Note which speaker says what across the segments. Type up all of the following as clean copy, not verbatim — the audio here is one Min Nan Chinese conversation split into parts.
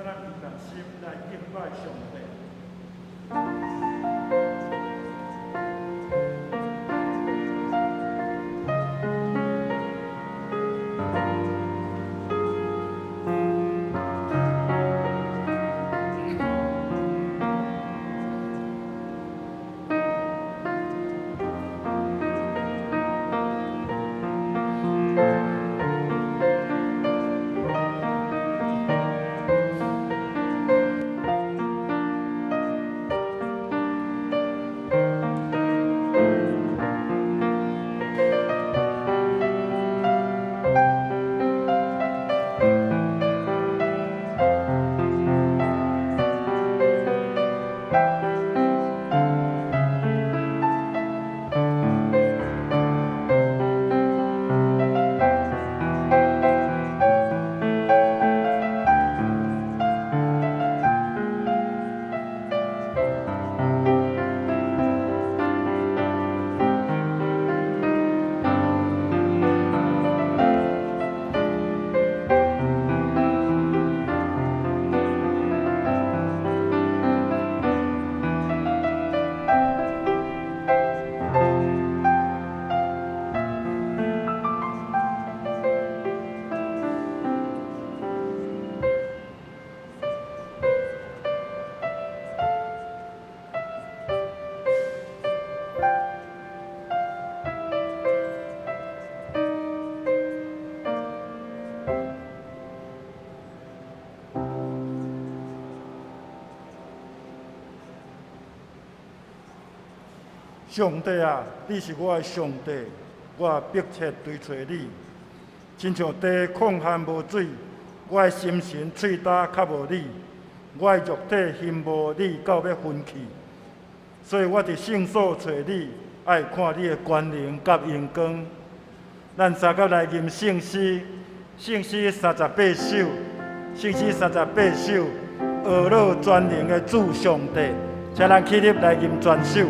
Speaker 1: 請咱憑信心來敬拜上帝。上帝啊，你是我的上帝，我迫切追揣你。親像地曠旱無水，我的心神喙焦較無你，我的肉體欣慕你到欲昏去。所以我佇聖所揣你，愛看你的權能佮榮光。咱三甲來吟聖詩，聖詩38首，聖詩38首，呵咾全能的主上帝，請咱起立來吟全首。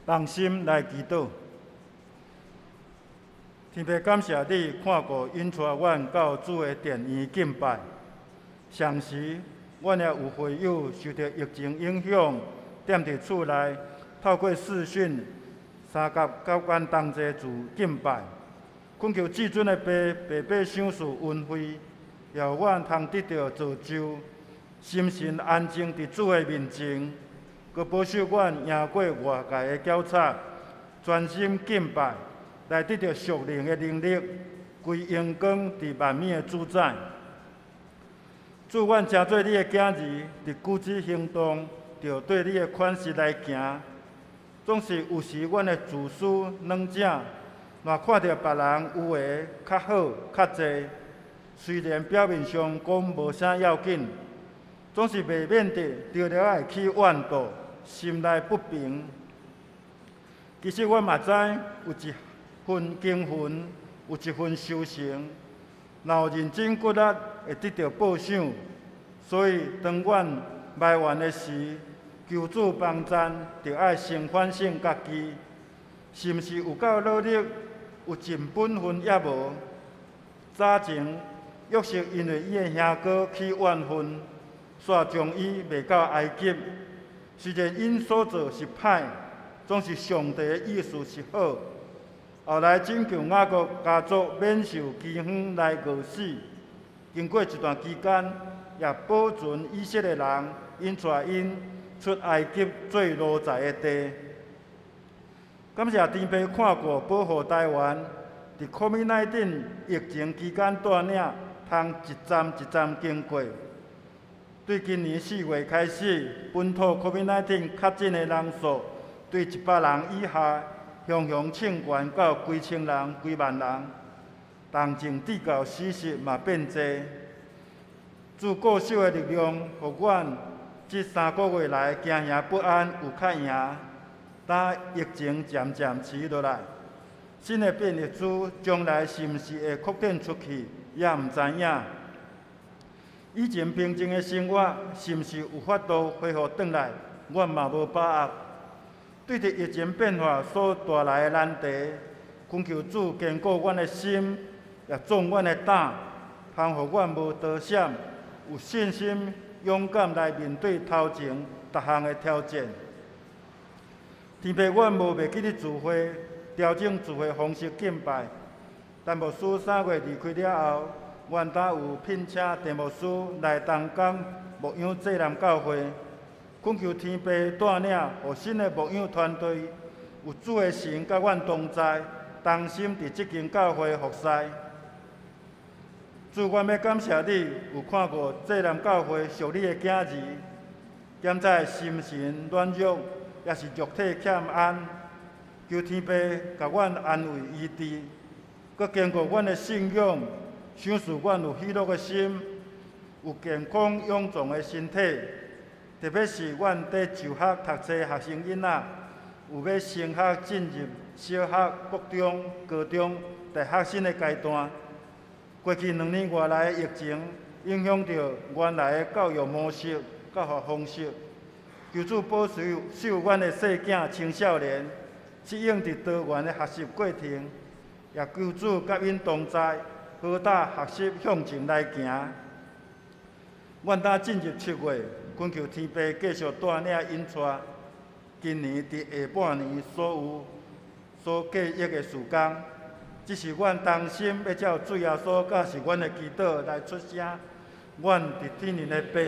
Speaker 1: 同心來祈禱。天父感謝你看顧引帶阮到主的殿院敬拜。同時，阮也有會友受著疫情影響，踮佇厝內透過視訊相佮佮阮同齊主敬拜。懇求至尊的父白白賞賜恩惠，予阮通得著造就，心神安靜佇主的面前，閣保守阮贏過外界的攪吵，專心敬拜，來得著屬靈的能力，歸榮光佇萬物的主宰。主，阮成做你的囝兒，佇舉止行動，著對你的款式來行。總是有時阮會自私軟正，若看著別人有的較好較濟，雖然表面上講無啥要緊，總是袂免得著了會起怨妒，心內不平。其實阮嘛知有一份經綸，有一份修成，若有認真骨力，會得著報賞。所以當阮埋怨的時，求主幫贊，著愛先反省家己，是毋是有夠努力，有盡本分抑無？早前約瑟因為伊的兄哥起怨恨，煞將伊賣到埃及。雖然𪜶所做是歹，總是上帝的意思是好。後來拯救雅各家族免受饑荒來餓死。經過一段期間，也保存以色列人，引帶𪜶出埃及做奴才的地。感謝天父看顧保護台灣，佇 COVID-19 疫情期間帶領，通一站一站經過。對今年4月開始，本土 COVID-19 確診的人數對100人以下，雄雄衝懸到幾千人、幾萬人。重症治到死屍嘛變濟。主顧守的力量，予阮這3個月來驚惶不安有較贏。當疫情漸漸持落來，新的變異株將來是毋是會擴展出去，也毋知影。以前平靜的生活，是毋是有法度恢復轉來，阮嘛無把握。對著疫情變化所帶來的難題，懇求主堅固阮的心，也壯阮的膽，通予阮無躲閃，有信心、勇敢來面對頭前逐項的挑戰。天父，阮無袂記得聚會，調整聚會方式敬拜。陳牧師3月離開了後，阮兜有聘請鄭牧師來同工牧養濟南教會，懇求天父帶領，予新的牧養團隊有主的神佮阮同在，同心佇這間教會服侍。主，阮欲感謝你，有看顧濟南教會屬你的囝兒，檢查心神軟弱，抑是肉體欠安，求天父共阮安慰醫治，閣堅固阮的信仰，賞賜阮有喜樂的心，有健康勇壯的身體。特別是阮佇就學讀冊學生囡仔，有欲升學進入小學、國中、高中、大學新的階段。過去2年外來的疫情，影響著原來的教育模式、教學方式。求主保守守阮的細囝青少年，適應佇多元的學習過程，也求主佮𪜶同在，好膽學習向前來行。阮今進入7月，懇求天父繼續帶領引帶，今年佇下半年所有所計劃的事工，這是阮同心欲照主耶穌教示阮的祈禱來出聲。阮佇天靈的父，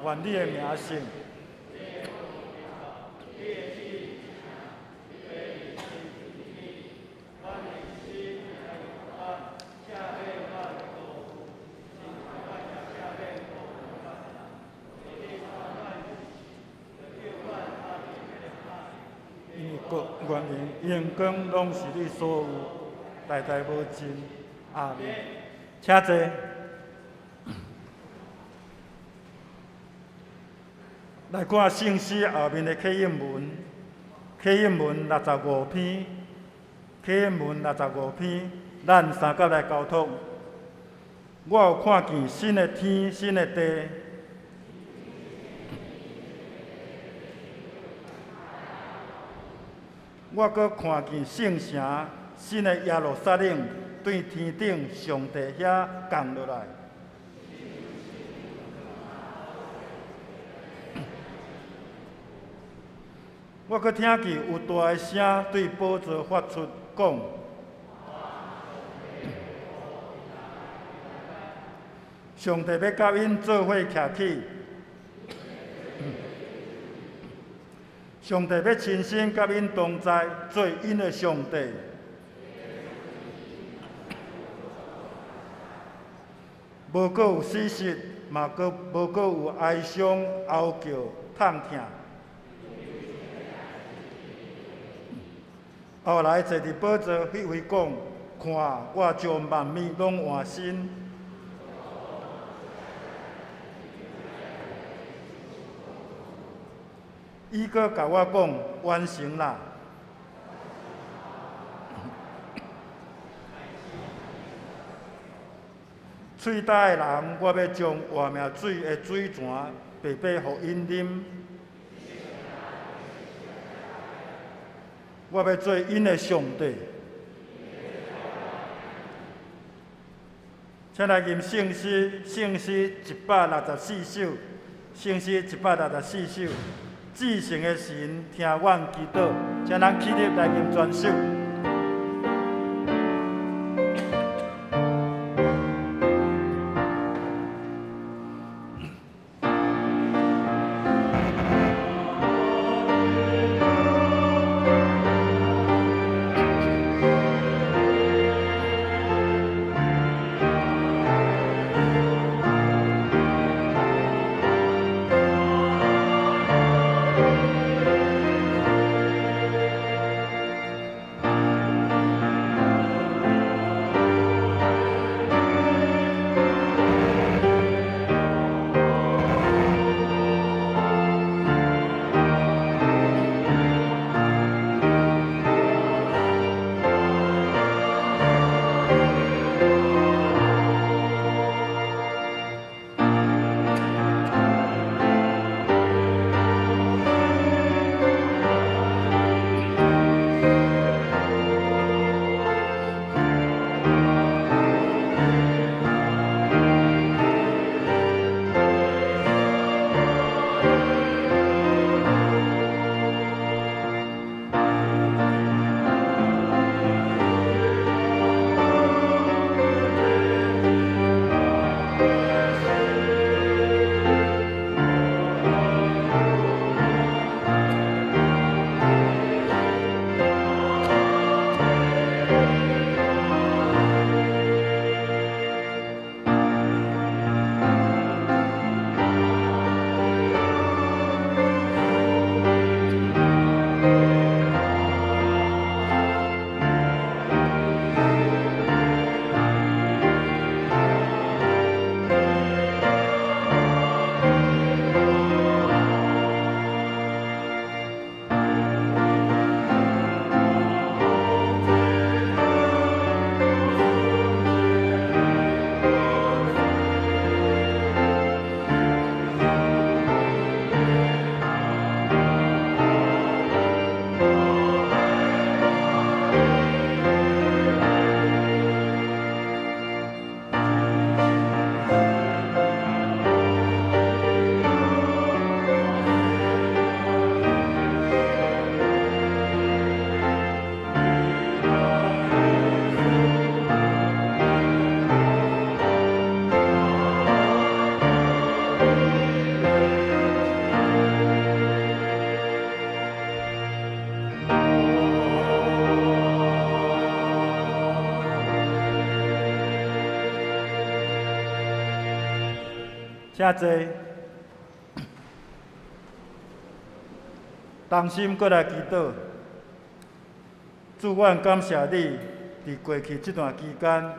Speaker 1: 願你的名聖。因為國、權榮、榮光攏是你所有，代代無盡。阿們。請坐。來看聖詩後面的啟應文，啟應文65篇，啟應文65篇，咱三甲來交托。我有看見新的天、新的地。我閣看見聖城新的耶路撒冷對天頂上帝遐降落來。我閣聽見有大的聲對寶座發出講：上帝欲佮𪜶做伙徛起，上帝欲親身佮𪜶同在，做𪜶的上帝。無閣有死屍，嘛閣無閣有哀傷、哀叫、痛疼。後來坐佇寶座彼位講：看，我將萬物攏換新。伊閣共我講：完成啦！喙焦的人，我欲將活命水的水泉白白予𪜶啉。我欲做𪜶的上帝。請來吟聖詩，聖詩164首，聖詩164首。至聖的神，聽阮祈禱，請咱起立來吟全首。請坐，同心閣來祈禱。主，阮感謝你，佇過去這段期間，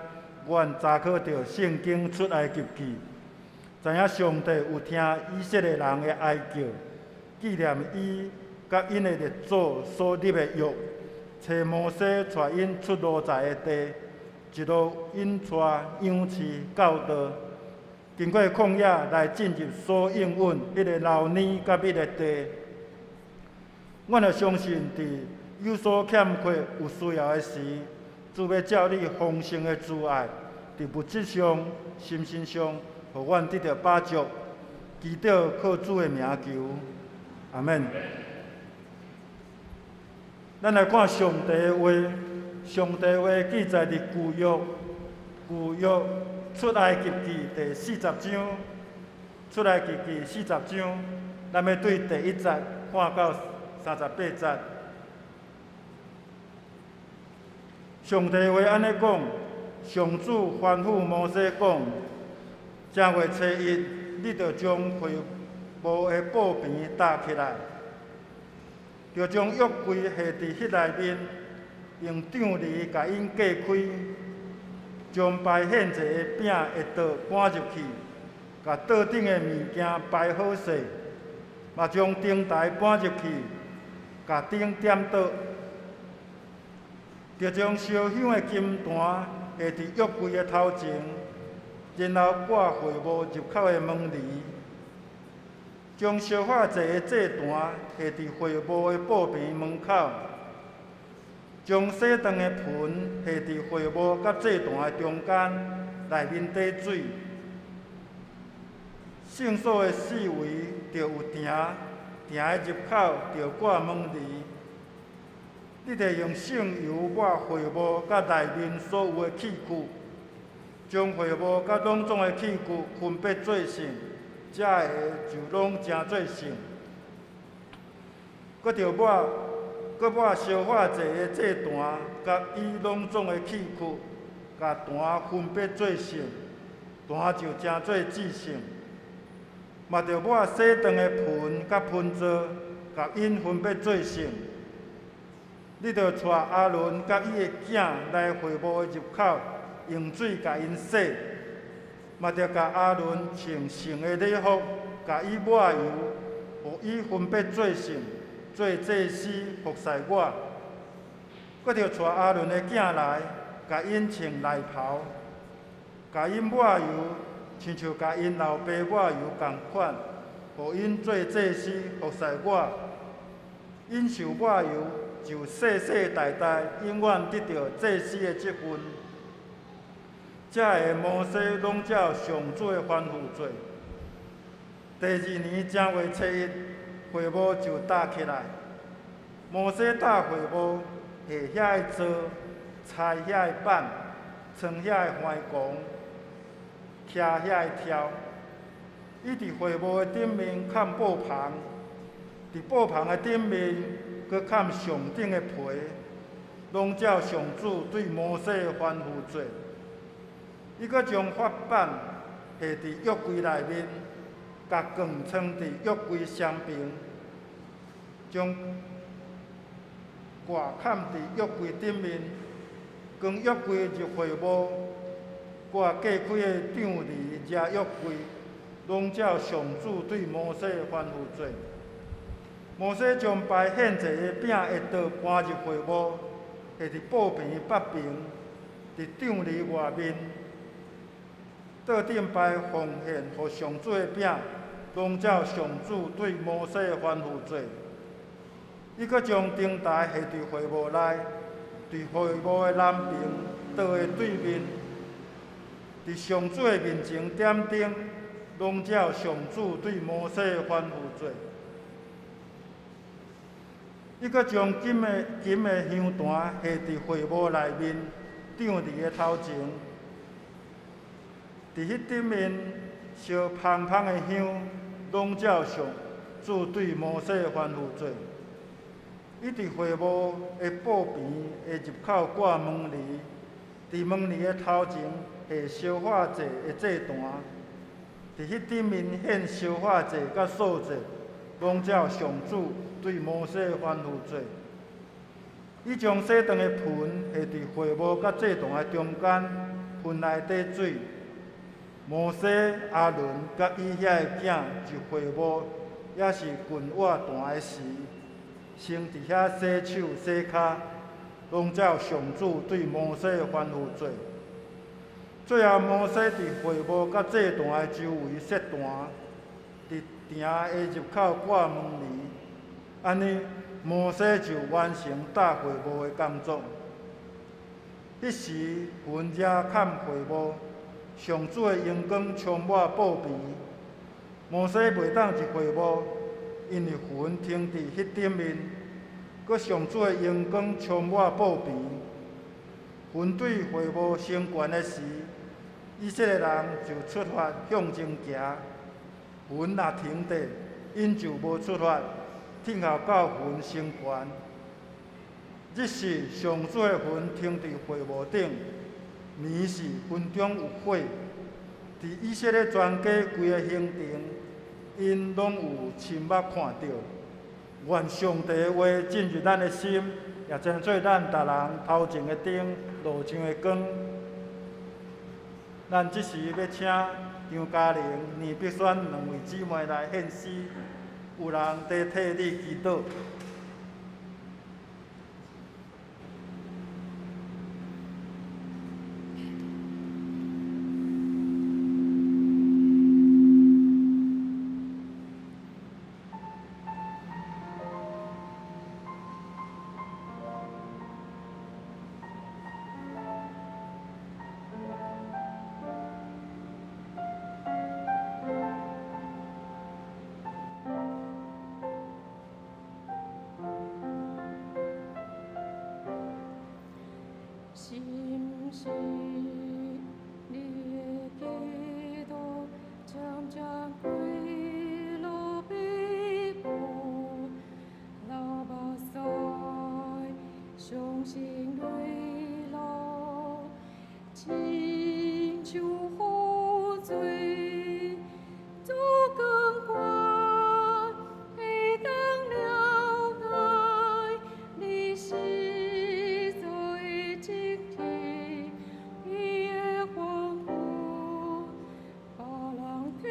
Speaker 1: 阮查考著聖經出埃及記，知影上帝有聽以色列人的哀叫，紀念伊佮𪜶的列祖所立的約，差摩西帶𪜶出奴才的地，一路引帶養飼教導。經過曠野來進入所應允彼个流奶佮蜜的地，阮也相信佇有所欠缺、有需要的時，主欲照你豐盛的慈愛，佇物質上、心身上，予阮得著飽足。祈禱靠主的名求，阿們。咱來看上帝的話，上帝的話記載佇舊約，舊約出埃及記第四十章，出埃及記四十章，咱欲對第一節看到38節。上帝話按呢講，上主吩咐摩西講：正月初一，你著將會幕的布棚搭起來，著將約櫃下佇彼內面，用帳籬共𪜶隔開，將擺獻祭的餅的桌搬入去，共桌頂的物件擺好勢，嘛將燈台搬入去，共燈點著，著將燒香的金壇下佇約櫃的頭前，然後掛會幕入口的門簾，將燒化祭的祭壇下佇會幕的布棚門口，將洗搥的盆下佇會幕佮祭壇的中間，內面底水。聖所的四圍著有埕，埕的入口著掛門簾。你著用聖油抹會幕佮內面所有的器具，將會幕佮攏總的器具分別做聖，才會就攏成做聖。閣著抹，閣抹燒化祭的祭壇，佮伊攏總的器具，共壇分別做聖，壇就成做至聖。嘛著抹洗搥的盆佮盆座，共𪜶分別做聖。你著帶亞倫佮伊的囝來會幕的入口，用水共𪜶洗。嘛著共亞倫穿聖的禮服，共伊抹油，予伊分別做聖，做祭司服侍我。閣著帶亞倫的囝來，共𪜶穿內袍，共𪜶抹油，親像共𪜶老爸抹油仝款，予𪜶做祭司服侍我。𪜶受抹油，就世世代代永遠得著祭司的職分。這个摩西攏照上主的吩咐做。第二年正月初一，會幕就搭起來。摩西搭會幕，下遐的座，拆遐的板，裝遐的橫摃，徛遐的柱。伊佇會幕的頂面崁布棚，佇布棚的頂面閣崁上頂的皮，攏照上主對摩西的吩咐做。伊閣將法版下佇約櫃內面，共棍藏佇約櫃雙爿，將蓋崁佇約櫃頂面，當約櫃入會幕，掛隔開的帳籬遮約櫃，攏照上主對摩西的吩咐做。摩西將擺獻祭的餅的桌搬入會幕，下佇布棚北爿，佇帳籬外面。桌頂擺奉獻予上主的餅，攏照上主對摩西的吩咐做。伊閣將燈台下佇會幕內，佇會幕的南爿桌的對面，佇上主的面前點燈，攏照上主對摩西的吩咐做。伊閣將金的香壇下佇會幕內面，帳籬的頭前。佇彼頂面燒芳芳的香，攏照上主對摩西的吩咐做。伊佇會幕的布棚的入口掛門簾，佇門簾的頭前下燒化祭的祭壇，佇彼頂面獻燒化祭佮素祭，攏照上主對摩西的吩咐做。伊將洗搥的盆下佇會幕佮祭壇的中間，盆內底水。摩西、亞倫佮伊遐的囝入會幕，抑是近活壇的時，先佇遐洗手洗跤，攏照上主對摩西的吩咐做。最後，摩西佇會幕佮祭壇的周圍設壇，佇埕的入口掛門簾，按呢，摩西就完成搭會幕的工作。彼時雲遮崁會幕，上主的榮光充滿布棚。摩西袂當入會幕，因為雲停佇彼頂面，閣上主的榮光充滿布棚。雲對會幕升懸的時，以色列人就出發向前行。雲若停佇，𪜶就無出發，等候到雲升懸。日時上主的雲停佇會幕頂，暝時雲中有火。佇以色列全家規个行程，𪜶攏有親目看著。願上帝的話進入咱的心，也成做咱逐人頭前的燈，路上的光。咱這時欲請張嘉玲、林碧萱兩位姊妹來獻詩，有人佇替你祈禱。
Speaker 2: 是毋是你的祈禱漸漸歸落悲苦，流目屎，傷心淚流，親像雨水，主仝款會當了解你實在的情形，伊會歡呼，別人替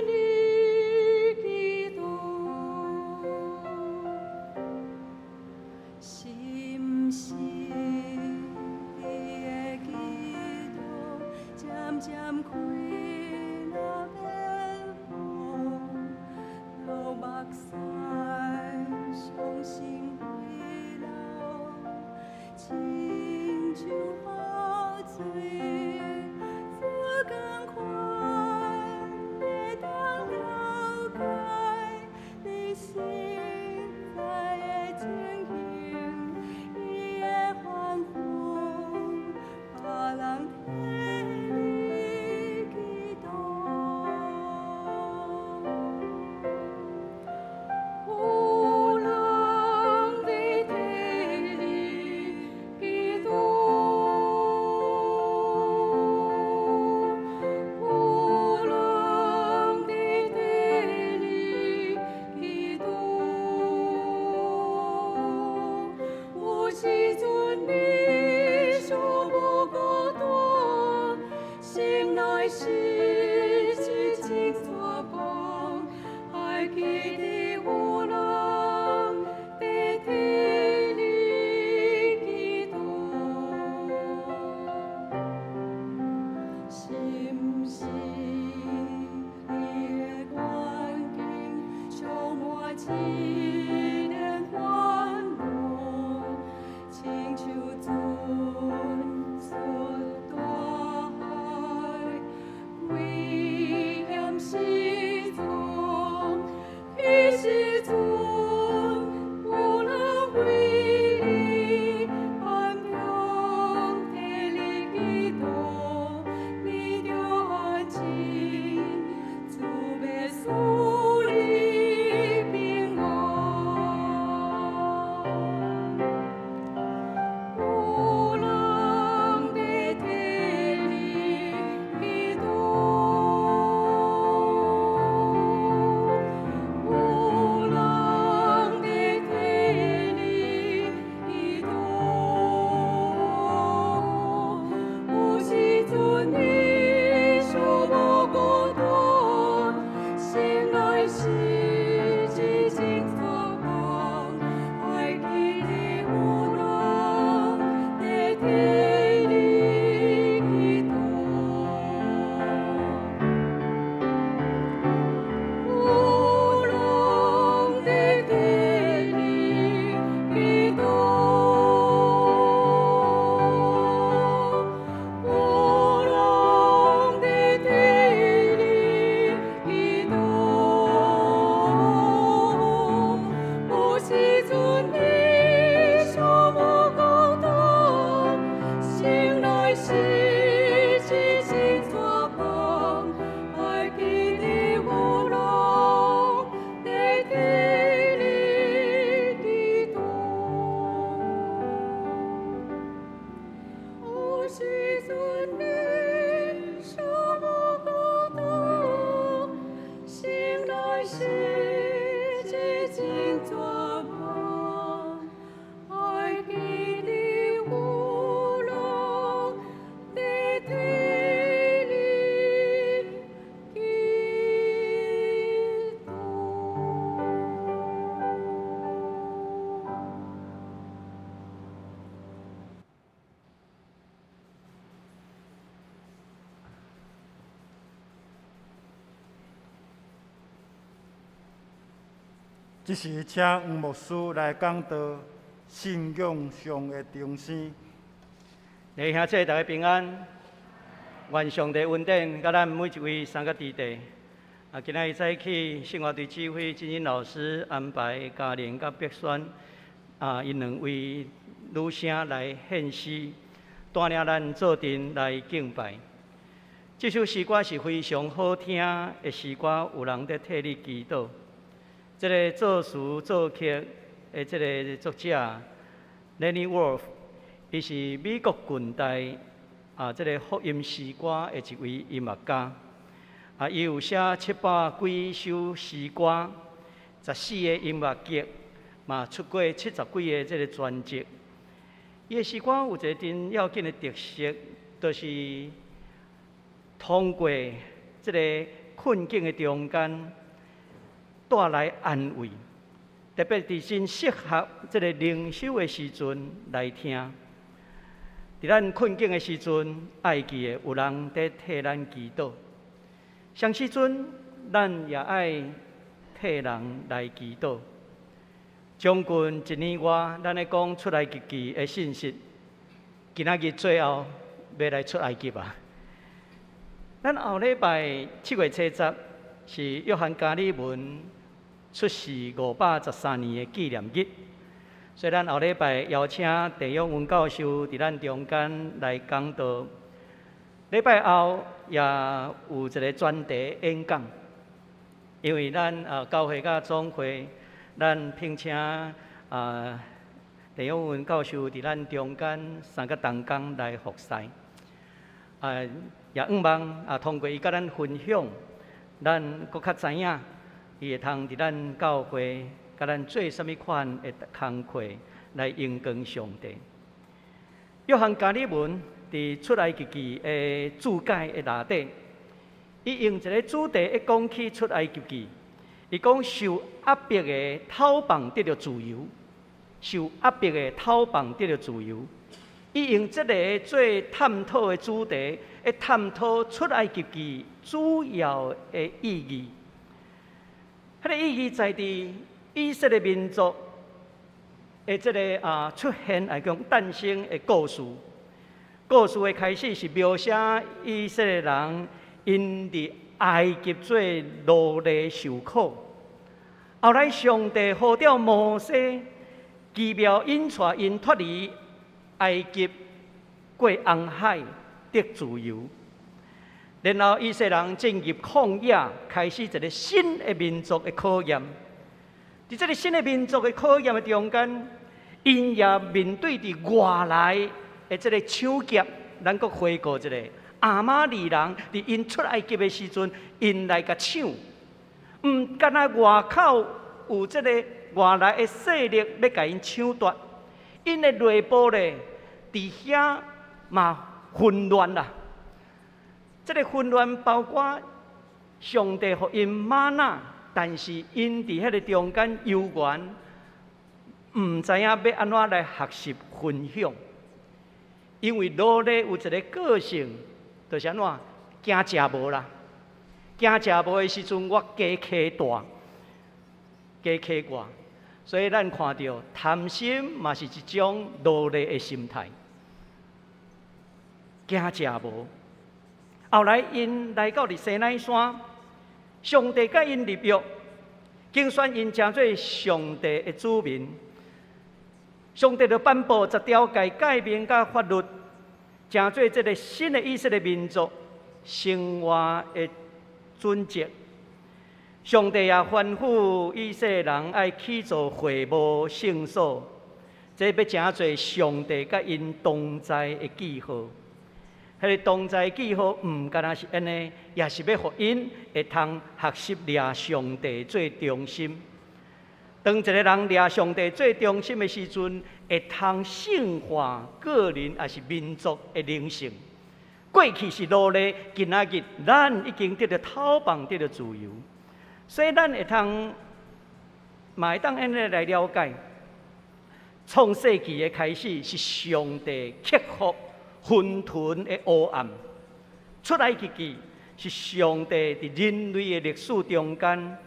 Speaker 2: 你祈禱。是毋是你的祈禱漸漸開若變風，流目屎，傷心淚流，親像雨水，主仝款會當了解你實在的情形，伊會歡呼，別人替你祈禱。有人佇替你祈禱，有人佇替你祈禱。有時陣你想無孤單，心內實是真絕望，愛記得有人佇替你祈禱。是毋是你的環境充滿試煉煩惱，親像船出大海，危險時陣，彼時陣有人為你安平替你祈禱，你著安心，主欲賜你平安。有人佇替你祈禱，有人真絕望，愛記得有人佇替你祈禱。
Speaker 1: 這時，請黃牧師來講道信仰上的重生。
Speaker 3: 弟兄姊妹，大家平安，願上帝恩典，佮咱每一位三個弟弟。啊，今仔日早起，聖樂隊指揮金英老師安排嘉玲佮碧萱，啊，𪜶兩位女聲來獻詩，帶領咱做陣來敬拜。這首詩歌是非常好聽的詩歌，有人佇替你祈禱。這个作詞作曲的這个作者 Lenny Wolfe，伊是美國近代啊這个福音詩歌的一位音樂家。啊，伊有寫700幾首詩歌，14个音樂劇，嘛出過70幾个這个專輯。伊的詩歌有一个真要緊的特色，就是通過這个困境的中間，帶來安慰，特別佇真適合這個靈修的時陣來聽。佇咱困境的時陣，愛記得有人佇替咱祈禱。啥時陣，咱也愛替人來祈禱。將近一年外，咱咧講出埃及記的信息，今仔日最後欲來出埃及啊！咱後禮拜7月70是約翰加爾文出世513年的紀念日，所以咱後禮拜邀請鄭永文教授佇咱中間來講道。禮拜後也有一个專題演講，因為咱啊教會佮總會，咱聘請啊鄭永文教授佇咱中間三個同工來服侍，啊也向望啊通過伊佮咱分享。咱閣較知影，伊會通佇咱教會，佮咱做啥物款的工課來榮光上帝。約翰加爾文佇出埃及記的注解的內底，伊用一个主題一講起出埃及記，伊講受壓迫的討棒得著自由，受壓迫的討棒得著自由。伊用這个做探討的主題，來探討出埃及記主要的意義。彼个意義在佇以色列民族的這个啊出現來講誕生的故事。故事的開始是描寫以色列人𪜶佇埃及做奴隸受苦，後來上帝呼召摩西，奇妙引帶𪜶脫離埃及，過紅海得自由，然後以色列人進入曠野，開始一个新的民族的考驗。佇這个新的民族的考驗的中間，𪜶也面對佇外來的這个搶劫。咱閣回顧一下，亞瑪力人佇𪜶出埃及的時陣，𪜶來共搶，毋干焦外口有這个外來的勢力欲共𪜶搶奪，𪜶的內部咧，佇遐嘛混亂啦。這个混亂包括上帝予𪜶嗎哪，但是𪜶佇彼个中間猶原，毋知影欲按怎來學習分享。因為奴隸有一个個性，就是按怎驚食無啦，驚食無的時陣，我加溪大，加溪掛。所以咱看著貪心嘛是一種奴隸的心態，驚食無。後來𪜶來到佇西奈山，上帝佮𪜶立約，揀選𪜶成做上帝的子民。上帝就頒布十條誡誡命佮法律，成做這个新的以色列民族生活的準則。上帝也吩咐以色列人愛起造會幕聖所，這欲成做上帝佮𪜶同在的記號。彼个同在記號毋干焦是按呢，也是欲予𪜶會通學習掠上帝做中心。當一個人掠上帝做中心的時陣，會通聖化個人抑是民族的靈性。過去是奴隸，今仔日咱已經得著解放，得著自由，所以咱會通嘛會當按呢來了解，創世記的開始是上帝克服混沌的黑暗，出埃及記是上帝佇人類的歷史中間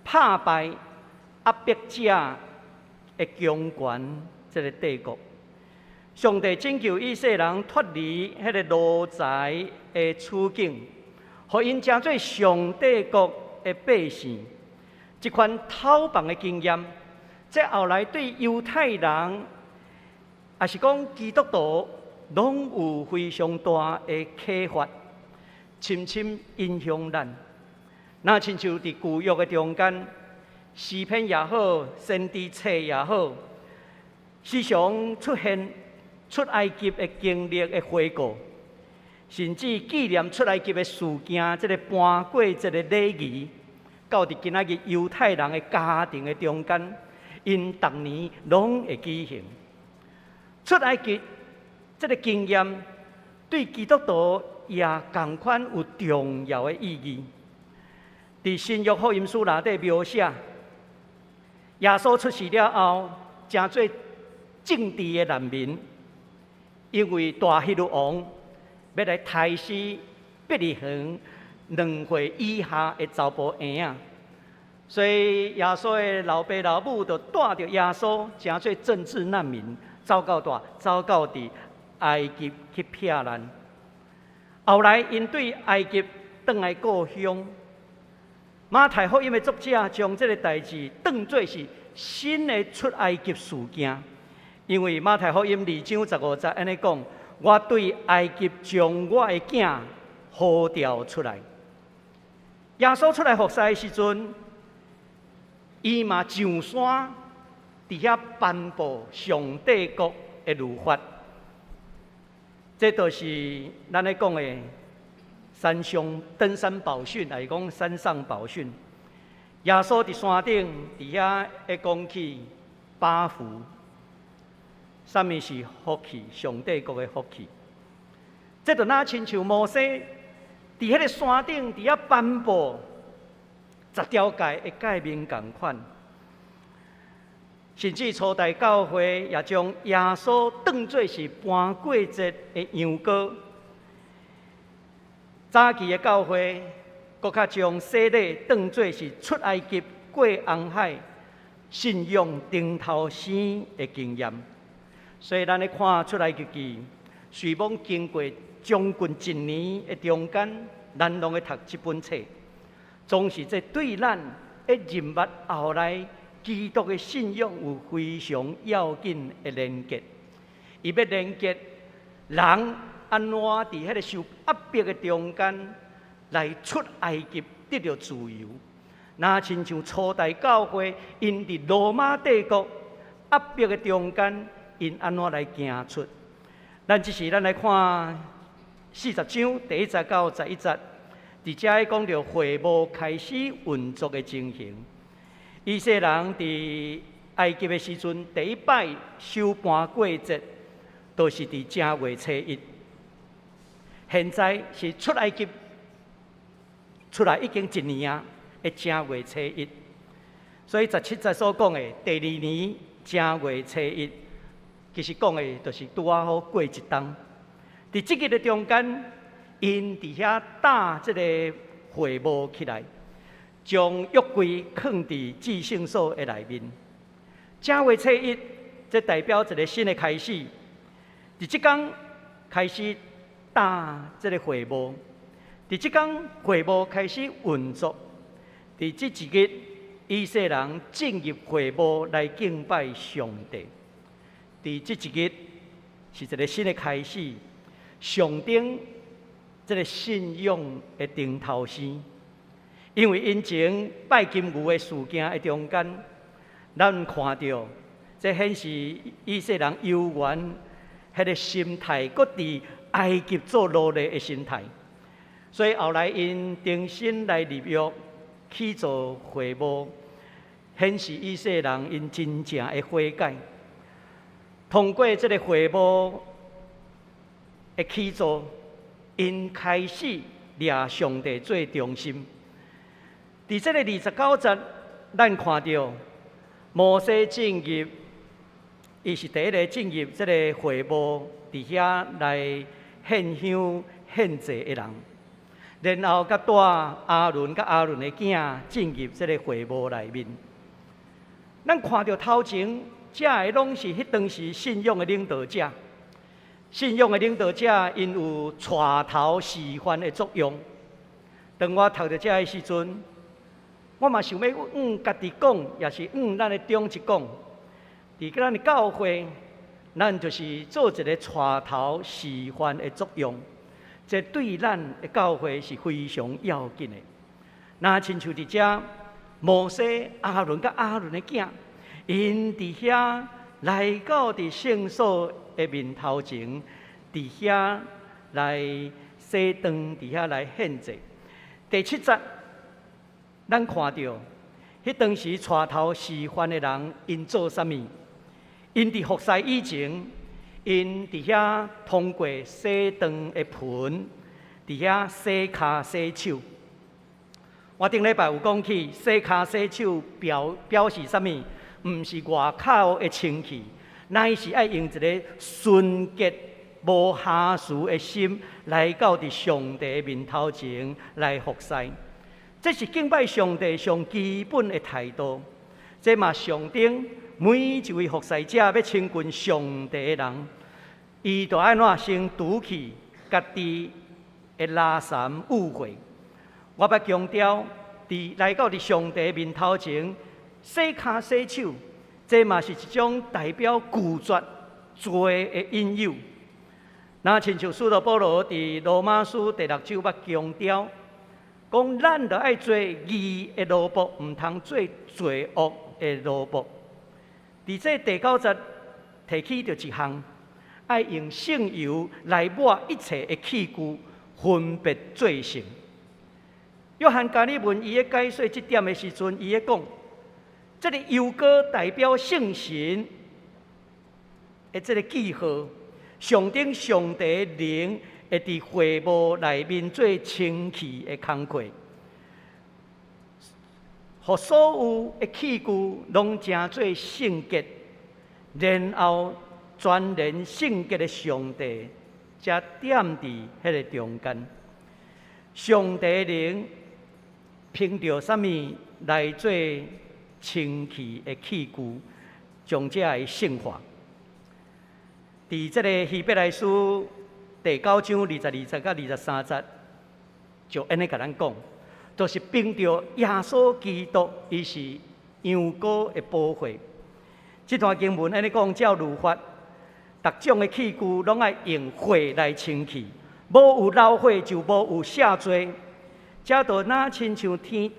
Speaker 3: 拍敗壓迫者的強權這个帝國。上帝拯救以色列人脫離彼个奴才的處境，予𪜶成做上帝國的百姓。這款解放的經驗，這後來對猶太人，抑是講基督徒，攏有非常大的啟發，深深影響咱。若親像佇舊約的中間，詩篇也好，先知冊也好，時常出現出埃及的經歷的回顧，甚至紀念出埃及的事件，這个盤過節的禮儀，到佇今仔日猶太人的家庭的中間，𪜶逐年攏會舉行。出埃及這个經驗，對基督徒也仝款有重要的意義。佇新約福音書內底描寫，耶穌出世了後，成做政治的難民，因為大希律王欲來刣死伯利恆2歲以下的查埔嬰仔，所以耶穌的老爸老母就帶著耶穌，成做政治難民，走到佗，走到佇埃及去避難。後來𪜶對埃及轉來故鄉。馬太福音的作者將這个代誌當做是新的出埃及事件，因為馬太福音2章15節按呢講：我對埃及將我的囝呼召出來。耶穌出來服侍的時陣，伊嘛上山佇遐頒布上帝國的律法。這就是咱咧講的山上登山寶訓，抑是講山上寶訓。耶穌佇山頂佇遐會講起八福，啥物是福氣？上帝國的福氣。這就若親像摩西佇彼个山頂佇遐頒布十條誡的誡命仝款，甚至初代教會也將耶穌當做是盤過節的羊羔。早期的教會，閣較將洗禮當做是出埃及過紅海信仰頂頭生的經驗。所以，咱咧看出埃及記，雖罔經過將近一年的中間，咱攏會讀這本冊，總是這對咱的認捌後來基督的信仰有非常要緊的連結。伊欲連結人按怎佇彼个受壓迫的中間來出埃及得著自由，若親像初代教會，𪜶佇羅馬帝國壓迫的中間，𪜶按怎來行出？咱這時咱來看40章第1節到11節，佇遮咧講著會幕開始運作的情形。以色列人佇埃及的時陣，第一擺守盤過節，就是佇正月初一。現在是出埃及出來已經一年啊，的正月初一。所以17節所講的第二年正月初一，其實講的就是拄仔好過一冬。佇這個的中間，𪜶佇遐搭這个會幕起來，將約櫃囥佇至聖所的內面。正月初一，這代表一个新的開始。佇這工開始搭這个會幕，佇這工會幕開始運作。佇這一日，以色列人進入會幕來敬拜上帝。佇這一日是一个新的開始，象徵這个信仰的頂頭生。因為𪜶前拜金牛的事件的中間，咱看著這顯示以色列人猶原彼个心態，閣佇埃及做奴隸的心態。所以後來𪜶重新來立約，起造會幕，顯示以色列人𪜶真正的悔改。通過這個會幕的起造，𪜶開始掠上帝做中心。佇這個29節，咱看著摩西進入，伊是第一个進入這个會幕，佇遐來獻香獻祭的人，然後佮帶亞倫佮亞倫的囝進入這个會幕內面。咱看著頭前，這个攏是彼當時信仰的領導者。信仰的領導者，𪜶有帶頭示範的作用。當我讀著這个時陣，我嘛想欲向家己講，也是向咱的長執講，佇咱的教會，咱就是做一个帶頭示範的作用。這對咱的教會是非常要緊的。若親像佇遮，摩西、亞倫佮亞倫的囝，𪜶佇遐來到佇聖所的面頭前，佇遐來洗當，佇遐來獻祭。第七節，咱看著，彼當時帶頭示範的人，𪜶做啥物？𪜶佇服侍以前，𪜶佇遐通過洗當的盆，佇遐洗跤洗手。我頂禮拜有講起，洗跤洗手表示啥物？毋是外口的清氣，乃是愛用一个純潔、無瑕疵的心來到佇上帝面頭前來服侍。這是敬拜上帝上基本的態度。這嘛象徵每一位服侍者欲親近上帝的人，伊著愛怎先除去家己的垃圾污穢。我欲強調，佇來到佇上帝面頭前洗跤洗手，這嘛是一種代表拒絕罪的引誘。若親像使徒保羅佇羅馬書第六章欲強調，講咱著愛做義的奴僕，毋通做罪惡的奴僕。佇這第九節提起著一項，愛用聖油來抹一切的器具，分別做聖。約翰加爾文伊咧解說這點的時陣，伊咧講，這个油膏代表聖神的這个記號，象徵上帝靈會佇會幕內面做清氣的工課，予所有的器具攏成做聖潔，然後全然聖潔的上帝才踮佇彼个中間。上帝靈憑著啥物來做清氣的器具，將這个聖化？佇這个希伯來書第九章22節佮23節，就按呢共咱講，就是憑著耶穌基督，伊是羊羔的寶血。這段經文按呢講，照律法，逐種的器具攏愛用血來清氣，無有流血就無有赦罪。這就若親像天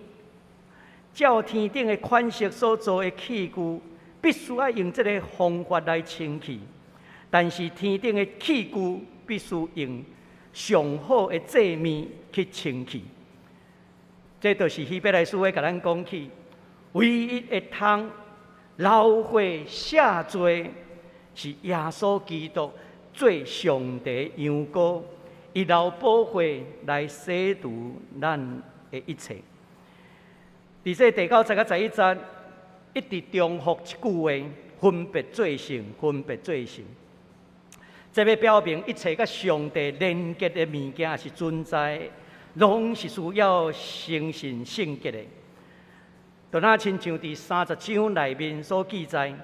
Speaker 3: 照天頂的款式所做的器具，必須愛用這个方法來清氣。但是天頂的器具必須用上好的祭物去清氣。這就是希伯來書咧共咱講起，唯一會通流血赦罪，是耶穌基督做上帝羊羔，伊流寶血來洗除咱的一切。佇這第九節佮11節，一直重複一句話：分別做聖，分別做聖。這欲表明一切佮上帝連結的物件是存在，攏是需要誠信聖潔的。就若親像佇30章內面所記載，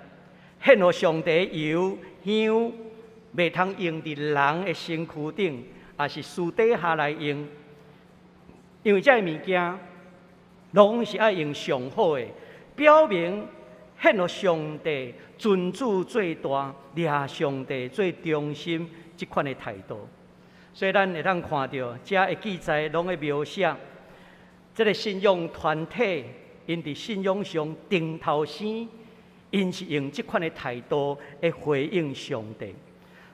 Speaker 3: 獻予上帝油香，袂通用佇人的身軀頂，抑是私底下來用，因為這个物件攏是愛用上好的，表明獻予上帝尊主最大，掠上帝做中心這款的態度。所以咱會當看著，遮的記載攏咧描寫這个信仰團體，𪜶佇信仰上頂頭生，𪜶是用這款的態度來回應上帝。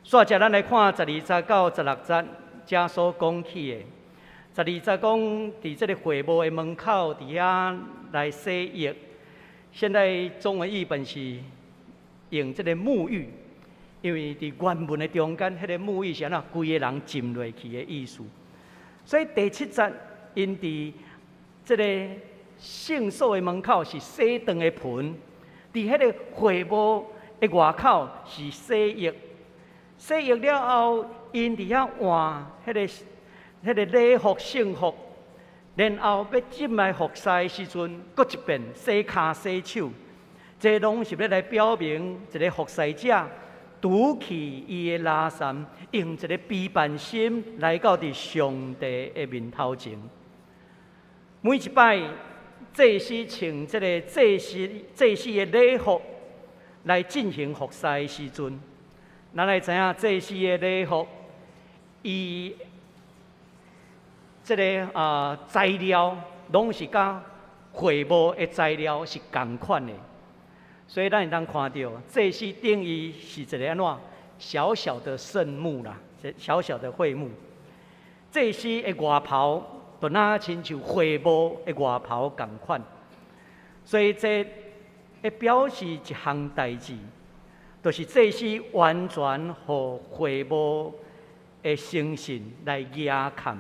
Speaker 3: 煞接咱來看12節到16節，遮所講起的。12節講，佇這个會幕的門口，佇遐來洗浴，現在中文譯本是用這个沐浴，因為佇原文的中間，彼个沐浴是按怎規个人浸落去的意思。所以第七節，𪜶佇這个聖所的門口是洗飯的盆，佇彼个會幕的外口是洗浴，洗浴了後，𪜶佇遐換彼个禮服聖服，然後欲進來服侍的時陣，閣一遍洗跤洗手，這攏是欲來表明一个服侍者除去伊的垃圾，用一个卑賤心來到佇上帝的面頭前。每一擺祭司穿這个祭司的禮服來進行服侍的時陣，咱來知影祭司的禮服，伊這个材料攏是佮會幕的材料是仝款的，所以咱會當看著祭司等於是一个按怎小小的聖幕啦，小小的會幕。祭司的外袍就若親像會幕的外袍仝款，所以這會表示一項代誌，就是祭司完全予會幕的誠信來遮蓋。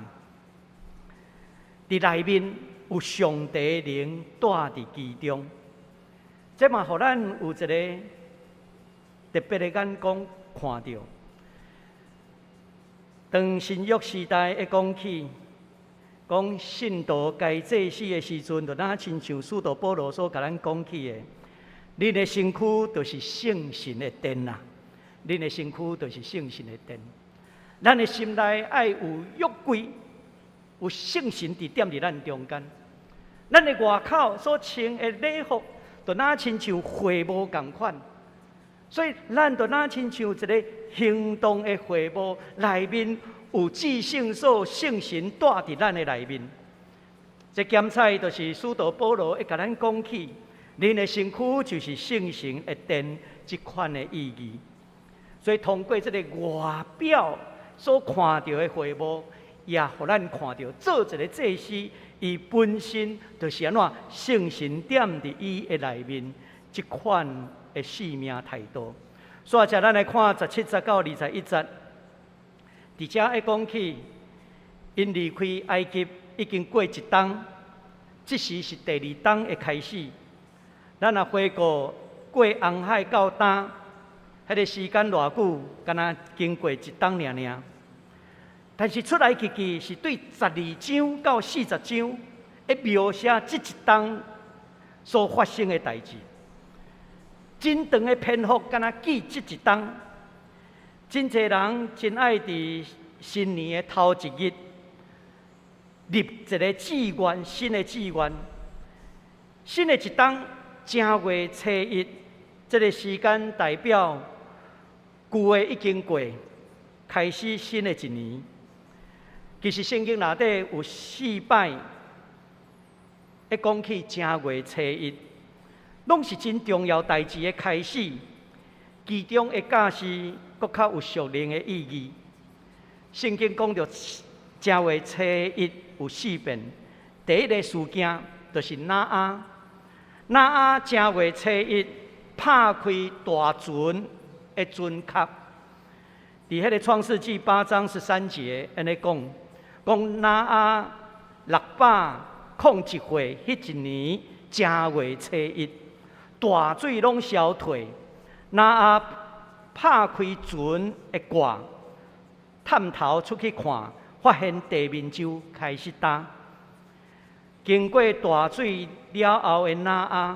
Speaker 3: 佇內面有上帝靈住佇其中，這嘛予咱有一個特別的眼光看著。當新約時代會講起，講信徒該祭司的時陣，就若親像使徒保羅所共咱講起的，恁的身軀就是聖神的殿啦，恁的身軀就是聖神的殿。咱的心內愛有約櫃，有聖神佇踮佇咱中間。咱的外口所穿的禮服，就若親像會幕仝款，所以咱就若親像一个行動的會幕，內面有至聖所聖神住佇咱的內面。這檢採就是使徒保羅會共咱講起，恁的身軀就是聖神的殿，這款的意義。所以通過這个外表所看著的會幕，也予咱看著做一个祭司，伊本身就是按怎聖神踮佇伊的內面，這款的生命態度。煞來咱來看17節到21節，佇遮會講起，𪜶離開埃及已經過一冬，這時是第二冬的開始。咱若回顧過紅海到今，彼个時間偌久，敢若經過一冬爾爾。但是出埃及記是對12章到40章，會描寫這一冬所發生的代誌。真長的篇幅，敢若記這一冬。真濟人真愛佇新年的頭一日立一个志願，新的志願。新的一冬正月初一，這个時間代表舊的已經過，開始新的一年。其實聖經內底有四擺會講起正月初一，攏是真重要代誌的開始。其中的教示閣較有屬靈的意義。聖經講著正月初一有四遍，第一个事件就是挪亞。挪亞正月初一拍開大船的船殼，佇彼个創世紀8章13節按呢講，講挪亞601歲，彼一年正月初一，大水攏消退，挪亞拍開船的蓋，探頭出去看，發現地面就開始焦。經過大水了後的挪亞，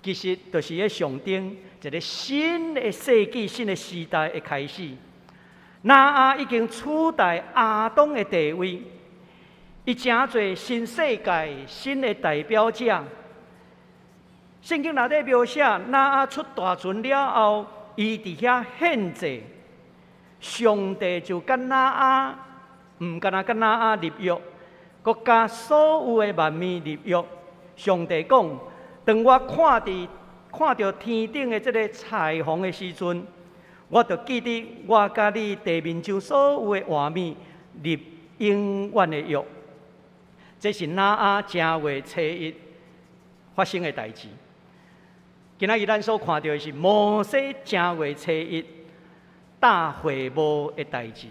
Speaker 3: 其實就是咧象徵一个新的世紀、新的時代的開始。挪亞已經取代亞當的地位，伊成做新世界新的代表者。聖經內底描寫，挪亞出大船了後，伊佇遐獻祭，上帝就佮挪亞，毋干焦佮挪亞立約，閣佮所有的萬民立約。上帝講：當我看著天頂的這个彩虹的時陣，我就記得我佮你地面上所有的活物立永遠的約。這是挪亞正月初一發生的代誌。今仔日咱所看著的是摩西正月初一搭會幕的代誌，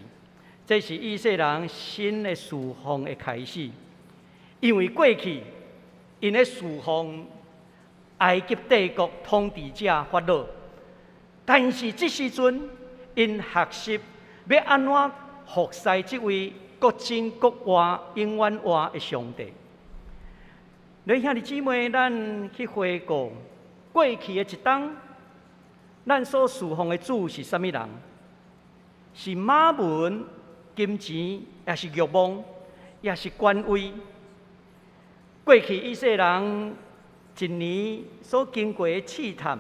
Speaker 3: 這是以色列人新的事奉的開始。因為過去𪜶咧事奉埃及帝國統治者法老，但是這時陣𪜶學習欲按怎服侍這位閣真閣活、永遠活的上帝。你兄弟姊妹，咱去回顧過去的一冬，咱所事奉的主是啥物人？是瑪門、金錢，抑是欲望，抑是權位？過去以色列人一年所經過的試探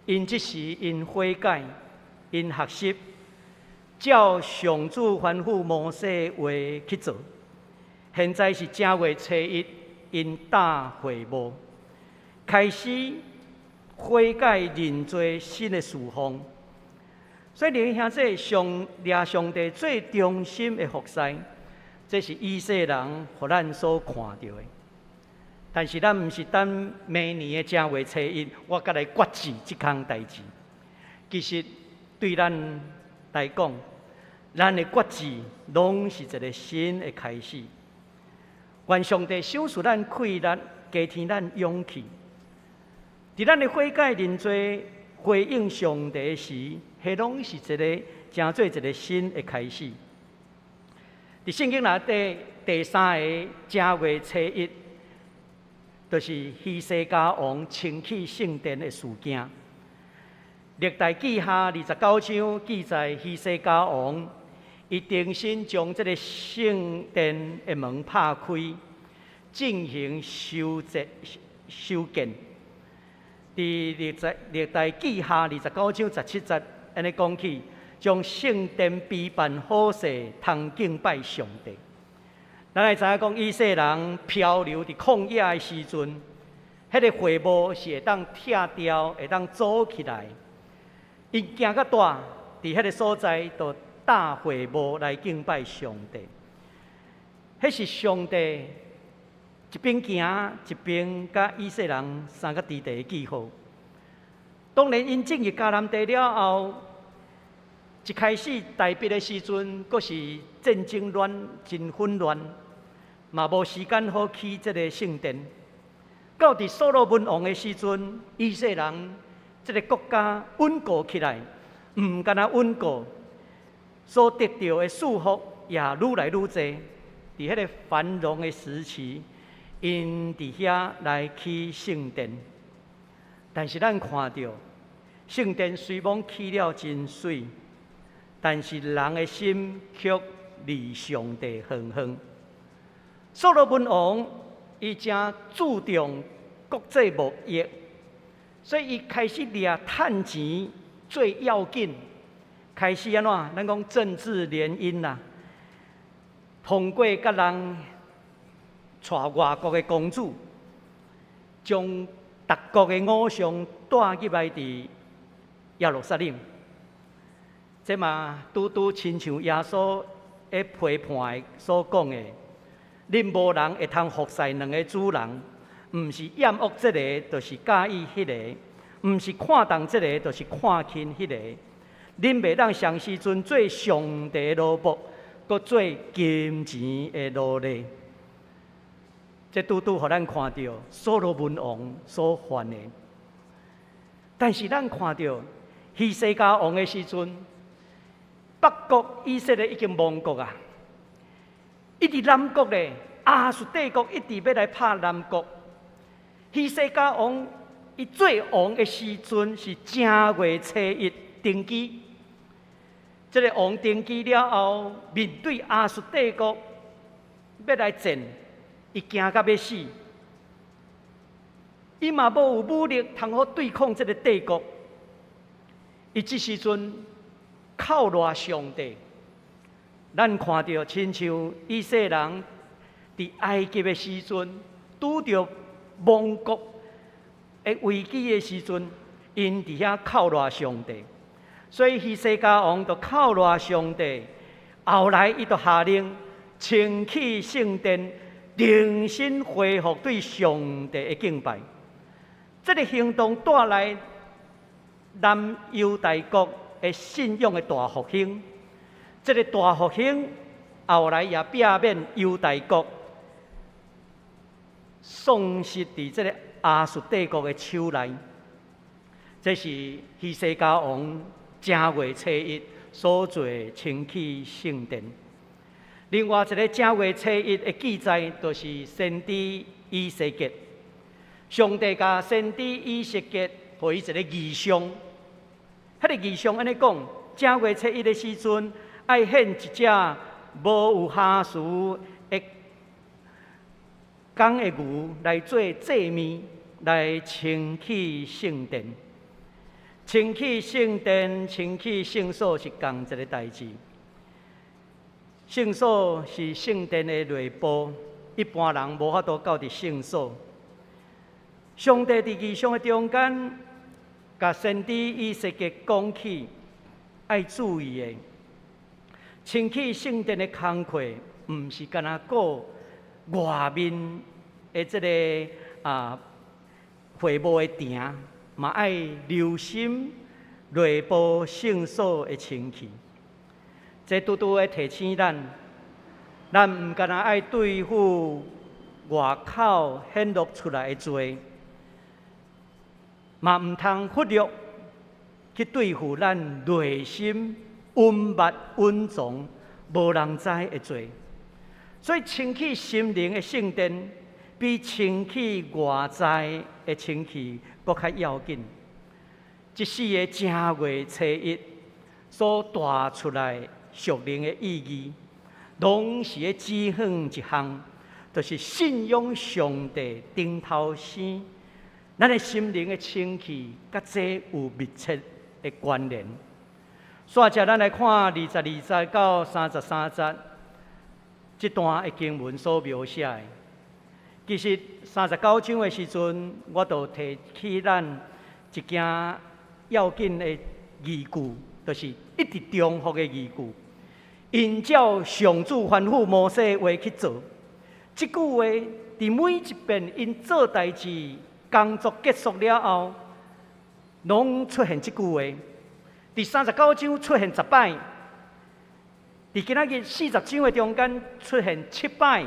Speaker 3: ，𪜶這時𪜶悔改，𪜶學習，照上主吩咐摩西話去做。現在是正月初一，𪜶搭會幕，開始悔改認罪新的事奉。所以，弟兄姊上掠上帝最忠心的服侍，這是以色列人予咱所看著的。但是，咱毋是等明年的正月初一，我閣來決志這項代誌。其實，對咱來講，咱的決志攏是一个新的開始。願上帝賞賜咱氣力，加添咱勇氣。佇咱的悔改認罪、回應上帝時，彼攏是一个成做一个新的開始。佇聖經內底第三个正月初一，就是希西家王清起聖殿的事件。歷代志下29章記載，希西家王伊重新將這个聖殿的門拍開，進行修建修建。佇歷代志下29章17節，按呢講起，將聖殿備辦好勢，通敬拜上帝。咱會知影講，以色列人漂流佇曠野的時陣，彼个會幕是會當拆掉，會當組起來。𪜶行較大，佇彼个所在，就搭會幕來敬拜上帝。彼是上帝一邊行一邊佮以色列人相佮佇地的記號。當然，𪜶進入迦南地了後，一開始大筆的時陣，閣是戰爭亂，真混亂，嘛無時間好起這个聖殿。到佇所羅門王的時陣，以色列人這个國家穩固起來，毋干焦穩固，所得著的祝福也愈來愈濟。佇彼个繁榮的時期，𪜶佇遐來起聖殿。但是咱看著聖殿雖罔起了真媠，但是人的心卻離上帝遠遠。所羅門王伊誠注重國際貿易，所以伊開始掠趁錢最要緊，開始按怎？咱講政治聯姻啦，通過佮人娶外國的公主，將別國的偶像帶入來佇耶路撒冷。這嘛拄拄親像耶穌的批判所講的，恁無人會通服侍兩个主人，毋是厭惡這个，就是佮意彼个；毋是看重這个，就是看輕彼个。恁袂當同時陣做上帝的奴僕，閣做金錢的奴隸。這拄拄予咱看著所羅門王所犯的。但是咱看著希西家王的時陣，北國以色列已經亡國啊！一直南國咧，亞述帝國一直欲來拍南國。希西家王伊做王的時陣是正月初一登基。這个王登基了後，面對亞述帝國欲來戰，伊驚甲欲死。伊嘛無有武力通好對抗這个帝國。伊這時陣靠賴上帝，咱看著親像以色列人佇埃及的時陣，拄著亡國的危機的時陣，𪜶佇遐靠賴上帝，所以希西家王就靠賴上帝。後來伊就下令清起聖殿，重新恢復對上帝的敬拜。這个行動帶來南猶大國的信仰的大復興。這个大復興後來也避免猶大國喪失佇這个亞述帝國的手內。這是希西家王正月初一所做清氣聖殿。另外一个正月初一的記載，就是先知以西結。上帝共先知以西結，予伊一个異象。彼个異象按呢講：正月初一的時陣，愛獻一隻無有瑕疵的公的牛來做祭物，來清氣聖殿。清氣聖殿、清氣聖所是仝一个代誌。聖所是聖殿的內部，一般人無法度到佇聖所。上帝佇異象的中間，共先知以西結講起，愛注意的，清氣聖殿的工課，毋是干焦顧外面的這个會幕的埕，嘛愛留心內部聖所的清氣。這拄拄咧提醒咱，咱毋干焦愛對付外口顯露出來的罪，嘛毋通忽略去對付咱內心隱密隱藏、無人知的罪。所以清氣心靈的聖殿，比清氣外在的清氣閣較要緊。這四个正月初一所帶出來屬靈的意義，攏是咧指向一項，就是信仰上帝頂頭生，咱的心靈的清氣，佮這有密切的關聯。煞接咱來看22節到33節這段的經文所描寫的。其實39章的時陣，我就提起咱一件要緊的字句，就是一直重複的字句。𪜶照上主吩咐摩西話去做，這句話佇每一遍𪜶做代誌工作結束了後，攏出現這句話。佇39章出現10擺，佇今仔日40章的中間出現七擺。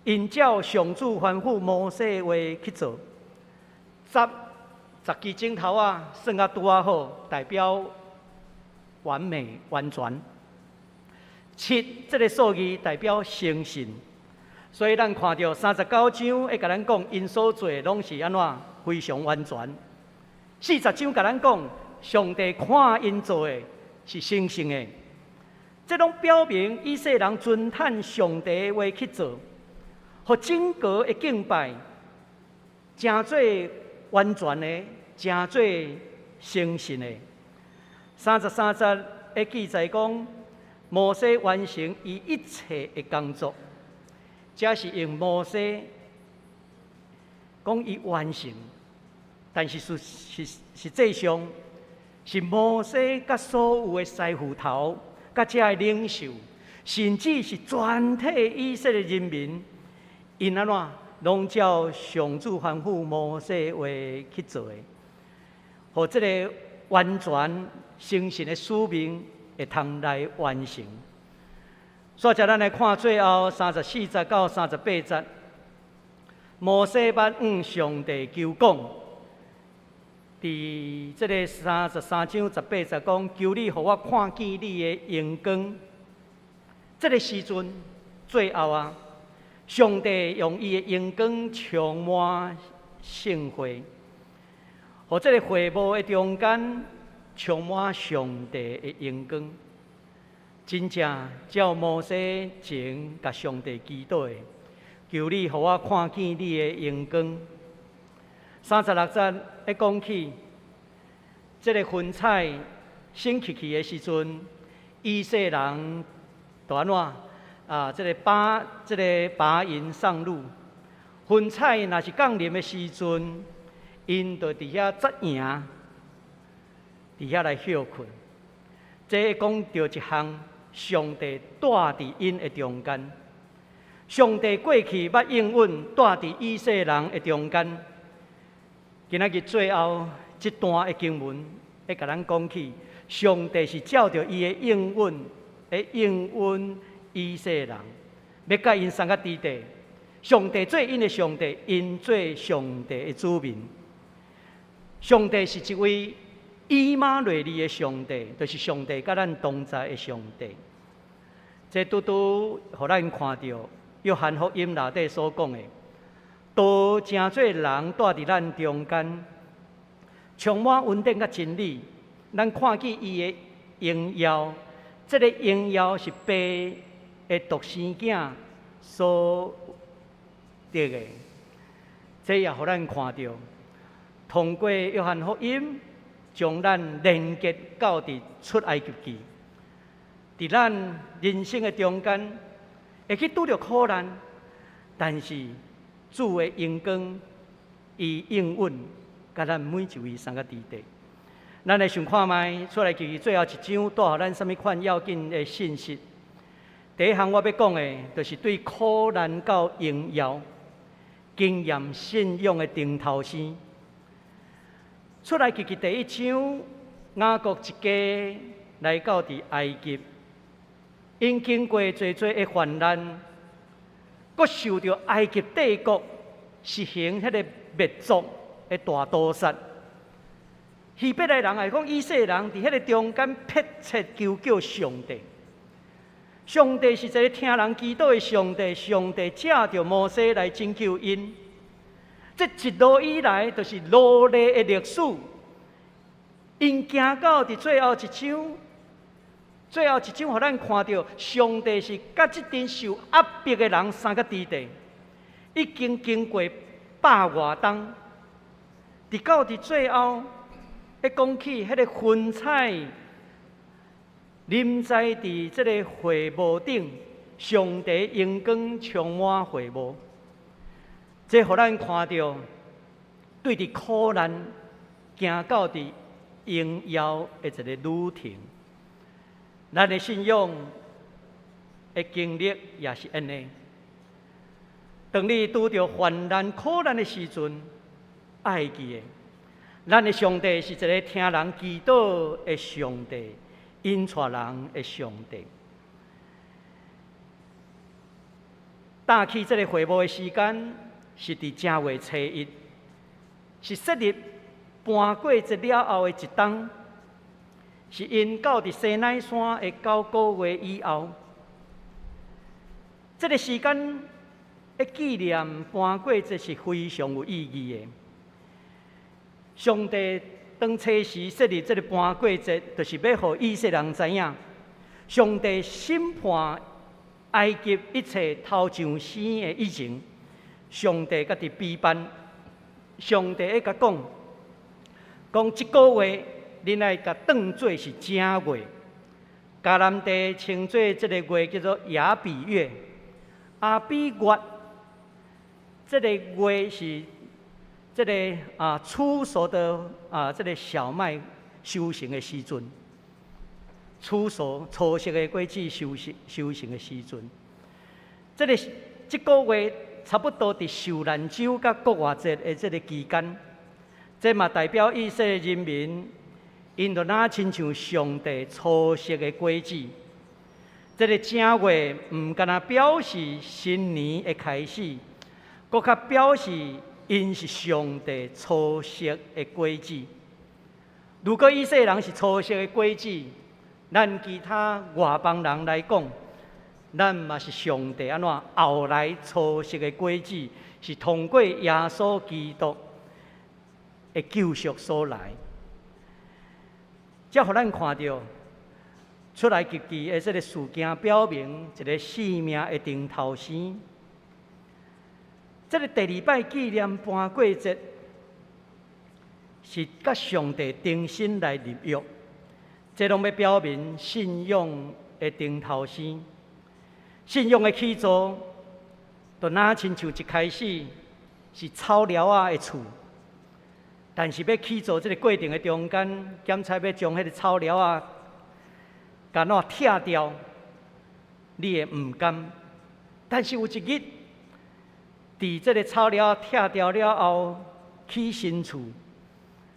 Speaker 3: 𪜶照上主吩咐摩西話去做，十十支指頭仔算啊拄仔好，代表完美完全。七這个數字代表誠信，所以咱看著三十九章會共咱講，𪜶所做的攏是按怎非常完全。40章共咱講，上帝看𪜶做的是誠信的，這攏表明以色列人遵趁上帝的話去做，予整個的敬拜成做完全的，成做誠信的。33節的記載講，摩西完成伊一切的工作，這是用摩西講伊完成，但是實實實際上是摩西佮所有的師傅頭、佮遮的領袖，甚至是全體以色列人民，𪜶按怎攏照上主吩咐摩西話去做的，予這个完全誠信的使命會通來完成。煞接咱來看最後34節到38節，摩西捌向上帝求講，佇這个33章18節講，求你予我看見你的榮光。這个時陣最後啊，上帝用伊的榮光充滿聖會，予這个會幕的中間充滿上帝的榮光。真正照摩西前共上帝祈禱的，求你予我看見你的榮光。36節一講起，這个雲彩升起去的時陣，以色列人就按怎啊？這个拔營上路，雲彩若是降臨的時陣，𪜶就佇遐紮營，佇遐來歇睏。這講著一項，上帝蹛佇𪜶的中間。上帝過去捌應允蹛佇以色列人的中間。今仔日最後這段的經文，會共咱講起，上帝是照著伊的應允，會應允以色列人，欲佮𪜶三個弟弟。上帝做𪜶的上帝，𪜶做上帝的子民。上帝是一位以馬內利的上帝，就是上帝佮咱同在的上帝。這拄拄予咱看著約翰福音內底所講的，道成做人蹛佇咱中間，充滿恩典佮真理。咱看見伊的榮耀，這个榮耀是父的獨生囝所得的。這也予咱看著，通過約翰福音，將咱連結到佇出埃及記，佇咱人生的中間，會去拄著苦難，但是主的榮光，伊應允，佮咱每一位三個弟弟。咱來想看覓出埃及記最後一章帶予咱啥物款要緊的信息？第一項我欲講的，就是對苦難到榮耀經驗信仰的頂頭生。出埃及記第一章，雅各一家來到佇埃及，𪜶經過濟濟的患難，閣受著埃及帝國實行彼个滅族的大屠殺。希伯來人來講，以色列人佇彼个中間迫切求叫上帝。上帝是一个聽人祈禱的上帝，上帝藉著摩西來拯救𪜶。這一路以來，就是奴隸的歷史。𪜶行到佇最後一章，最後一章，予咱看著上帝是佮這陣受壓迫的人三個弟弟，已經經過百外冬，直到佇最後，咧講起彼个雲彩臨在佇這个會幕頂，上帝榮光充滿會幕，這予咱看著對佇苦難行到佇榮耀的一個旅程。咱的信仰的經歷也是按呢。當你拄著患難苦難的時陣，愛記得，咱的上帝是一个聽人祈禱的上帝，引帶人的上帝。搭起這个會幕的時間是佇正月初一，是設立盤過節了後的一冬，是𪜶到佇西奈山的九個月以後。這个時間的紀念盤過節是非常有意義的。上帝當初時設立這个盤過節，就是欲予以色列人知影，上帝審判埃及一切頭上生的以前，上帝家己備辦，上帝會共講，講這个月恁愛共當做是正月，迦南地稱做這个月叫做亞比月，亞比月，這个月是這个初熟的這个小麥收成的時陣，初熟初熟的果子收成的時陣，這个這个月差不多佇受難週佮復活節的這个期間，這嘛代表以色列人民，𪜶就若親像上帝初熟的果子。這个正月毋干焦表示新年的開始，閣較表示𪜶是上帝初熟的果子。如果以色列人是初熟的果子，咱其他外邦人來講，咱嘛是上帝按怎後來初熟的果子，是通過耶穌基督的救贖所來。這予咱看著出埃及記的這个事件，表明一个生命的頂頭生。這个第二擺紀念盤過節，是佮上帝重新來立約，這攏欲表明信仰的頂頭生。信仰的起造，就若親像一開始是草寮仔的厝，但是欲起造這个過程的中間，檢查欲將彼个草寮仔共怎拆掉，你會毋甘。但是有一日，佇這个草寮拆掉了後，起新厝，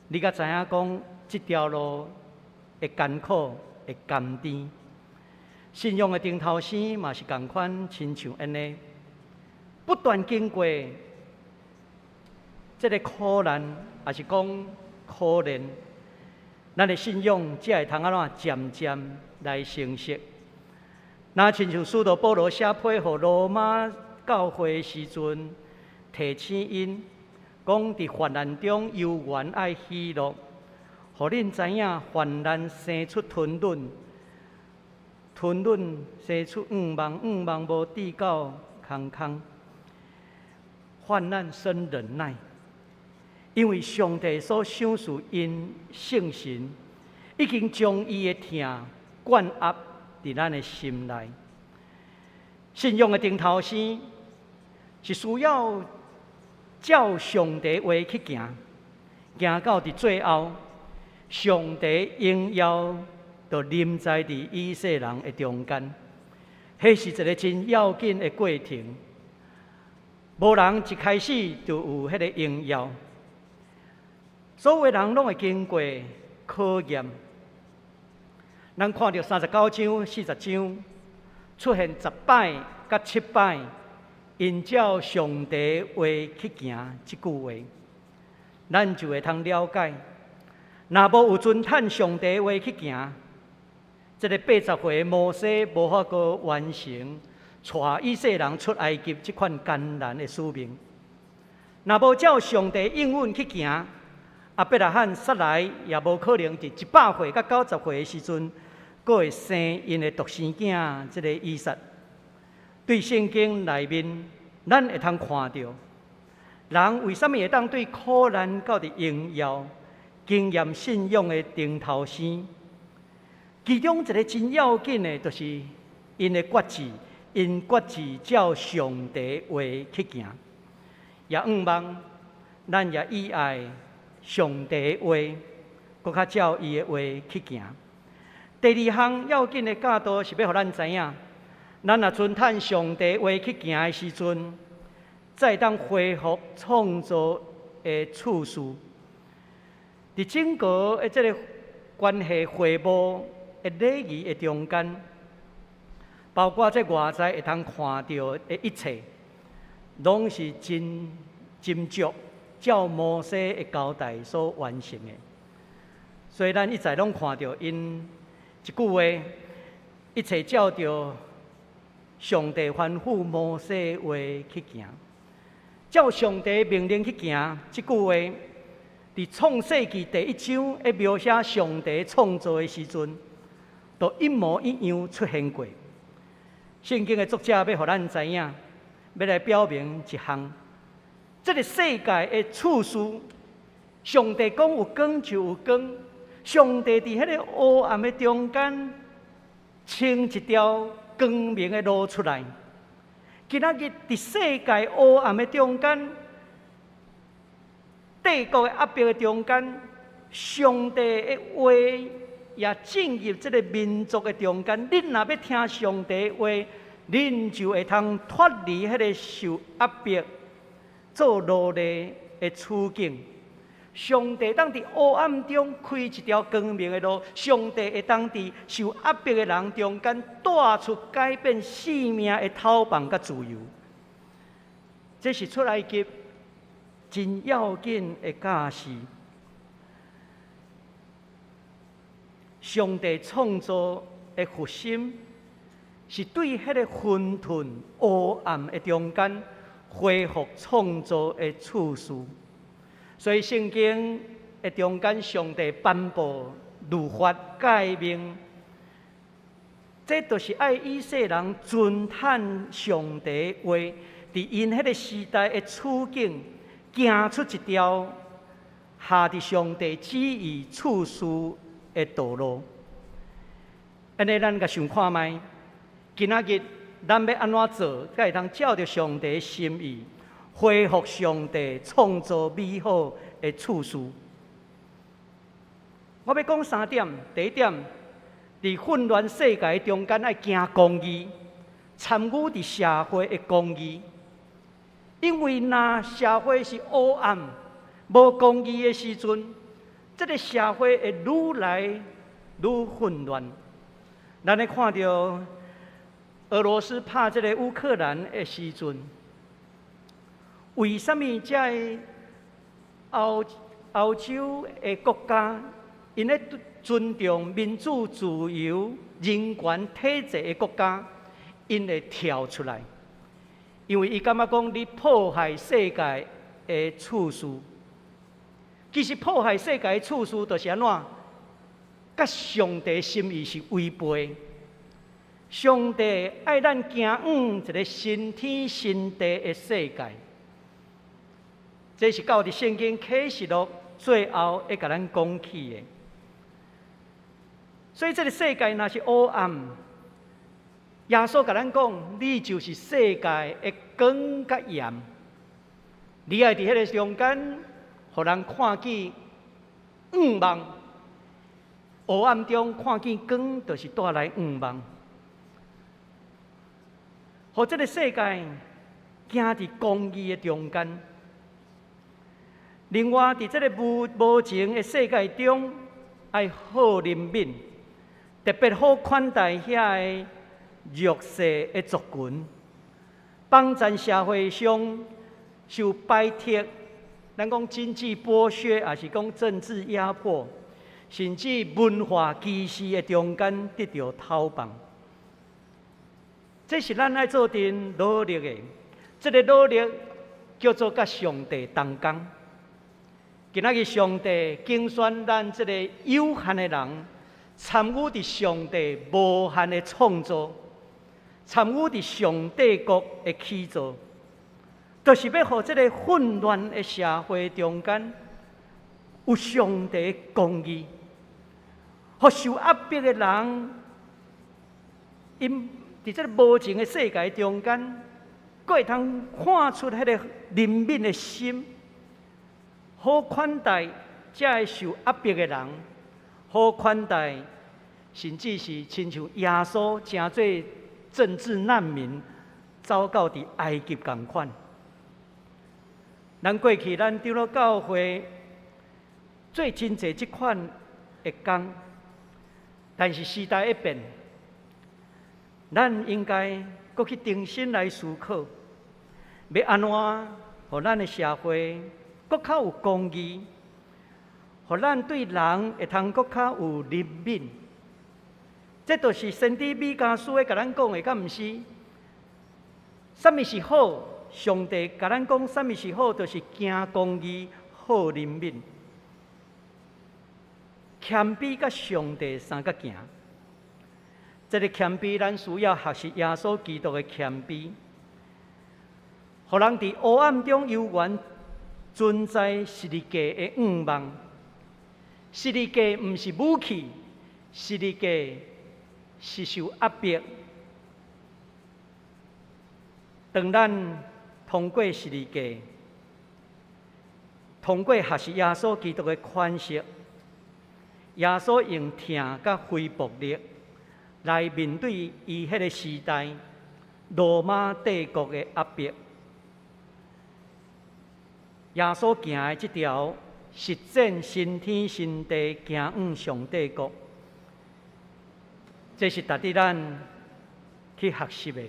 Speaker 3: 你才知影講這條路會艱苦，會甘甜。信仰的頂頭生嘛是仝款，親像按呢，不斷經過這个苦難，抑是講苦難，咱的信仰才會通按怎漸漸來成熟。若親像使徒保羅寫批予羅馬教會時陣，提醒𪜶講佇患難中猶原愛喜樂，予恁知影患難生出吞忍，吞忍生出向望，向望無致到空空。患難生忍耐，因為上帝所賞賜𪜶聖神，已經將伊的疼灌壓佇咱的心內。信仰的頂頭生是需要照上帝話去行，行到佇最後，上帝榮耀就臨在佇以色列人的中間。彼是一个真要緊的過程。無人一開始就有彼个榮耀，所有人攏會經過考驗。咱看著39章、40章出現十擺佮七擺，𪜶照上帝話去行這句話，咱就會通了解。若無有遵趁上帝話去行，這个80歲摩西無法度完成帶以色列人出埃及這款艱難的使命。若無照上帝應允去行，亞伯拉罕、撒萊也無可能佇100歲佮90歲的時陣，閣會生𪜶的獨生囝，這个以撒。對聖經內面，咱會通看著，人為啥物會當對苦難到佇榮耀，經驗信仰的頂頭生？其中一个真要緊的，就是𪜶的決志，𪜶決志照上帝話去行，也向望咱也倚愛上帝的話，閣較照伊的話去行。第二項要緊的教導是欲予咱知影，咱若遵趁上帝話去行的時陣，才會當恢復創造的次序。佇整個的這个關係會幕的禮儀的中間，包括這外在會通看著的一切，攏是真斟酌照摩西的交代所完成的。所以咱一再攏看著𪜶一句話，一切照著上帝吩咐摩西話去行，照上帝命令去行。這句話，佇創世記第一章咧描寫上帝創造的時陣，都一模一樣出現過。聖經的作者欲予咱知影，欲來表明一項，這个世界的次序，上帝講有光就有光。上帝佇彼个黑暗的中間，穿一條光明的路出來。今仔日佇世界黑暗的中間，帝國的壓迫的中間，上帝的話也進入這个民族的中間。恁若欲聽上帝的話，恁就會通脫離彼个受壓迫、做奴隸的處境。上帝當佇黑暗中開一條光明的路，上帝會當佇受壓迫的人中間帶出改變性命的透放佮自由。這是出埃及真要緊的教示。上帝創造的核心是對彼个混沌黑暗的中間恢復創造的次序。所以聖經的中間，上帝頒布律法誡命，這就是愛以色列人遵趁上帝話，佇𪜶彼个時代的處境，行出一條合佇上帝旨意次序的道路。按呢，咱共想看覓，今仔日咱欲按怎做，才會通照著上帝心意，恢復上帝創造美好的次序？我欲講三點。第一點，佇混亂世界中間，愛行公義，參與佇社會的公義。因為若社會是黑暗、無公義的時陣，這个社會會愈來愈混亂。咱咧看著俄羅斯拍這个烏克蘭的時陣，為啥物這个歐洲的國家，𪜶咧尊重民主、自由、人權體制的國家，𪜶會跳出來？因為伊感覺講你破壞世界的秩序。其實破壞世界的秩序就是按怎？佮上帝心意是違背。上帝愛咱行往一个新天新地的世界，這是到佇聖經啟示錄最後會共咱講起的。所以這个世界若是黑暗，耶穌共咱講，你就是世界的光佮鹽，你愛佇彼个中間，予人看見向望。黑暗中看見光，就是帶來向望。予這个世界行佇公義的中間。另外，佇這个無情的世界中，愛好憐憫，特別好款待遐个弱勢的族群，幫贊社會上受排斥，咱講經濟剝削，抑是講政治壓迫，甚至文化歧視的中間得著討放。這是咱愛做陣努力的，這个努力叫做佮上帝同工。今仔日上帝揀選咱這个有限的人，參與佇上帝無限的創造，參與佇上帝國的起造，就是欲予這个混亂的社會中間有上帝的公義，予受壓迫的人，𪜶佇這个無情的世界中間，閣會通看出彼個憐憫的心，好款待這个受壓迫的人，好款待，甚至是親像耶穌成做政治難民，走到佇埃及仝款。咱過去咱長老教會做真濟這款的工，但是時代會變，咱應該閣去重新來思考，欲按怎予咱的社會閣較有公義，予咱對人會通閣較有憐憫。這就是先知彌迦書咧共咱講的，敢毋是？啥物是好？上帝共咱講啥物是好，就是行公義、好憐憫、謙卑佮上帝相佮行。這个謙卑，咱需要學習耶穌基督的謙卑，予人佇黑暗中猶原存在十字架的向望。十字架毋是武器，十字架是受壓迫。當咱通過十字架，通過學習耶穌基督的款式，耶穌用疼佮恢復力來面對伊彼个時代羅馬帝國的壓迫。耶穌行的這條實踐新天新地，行往上帝國，這是值得咱去學習的。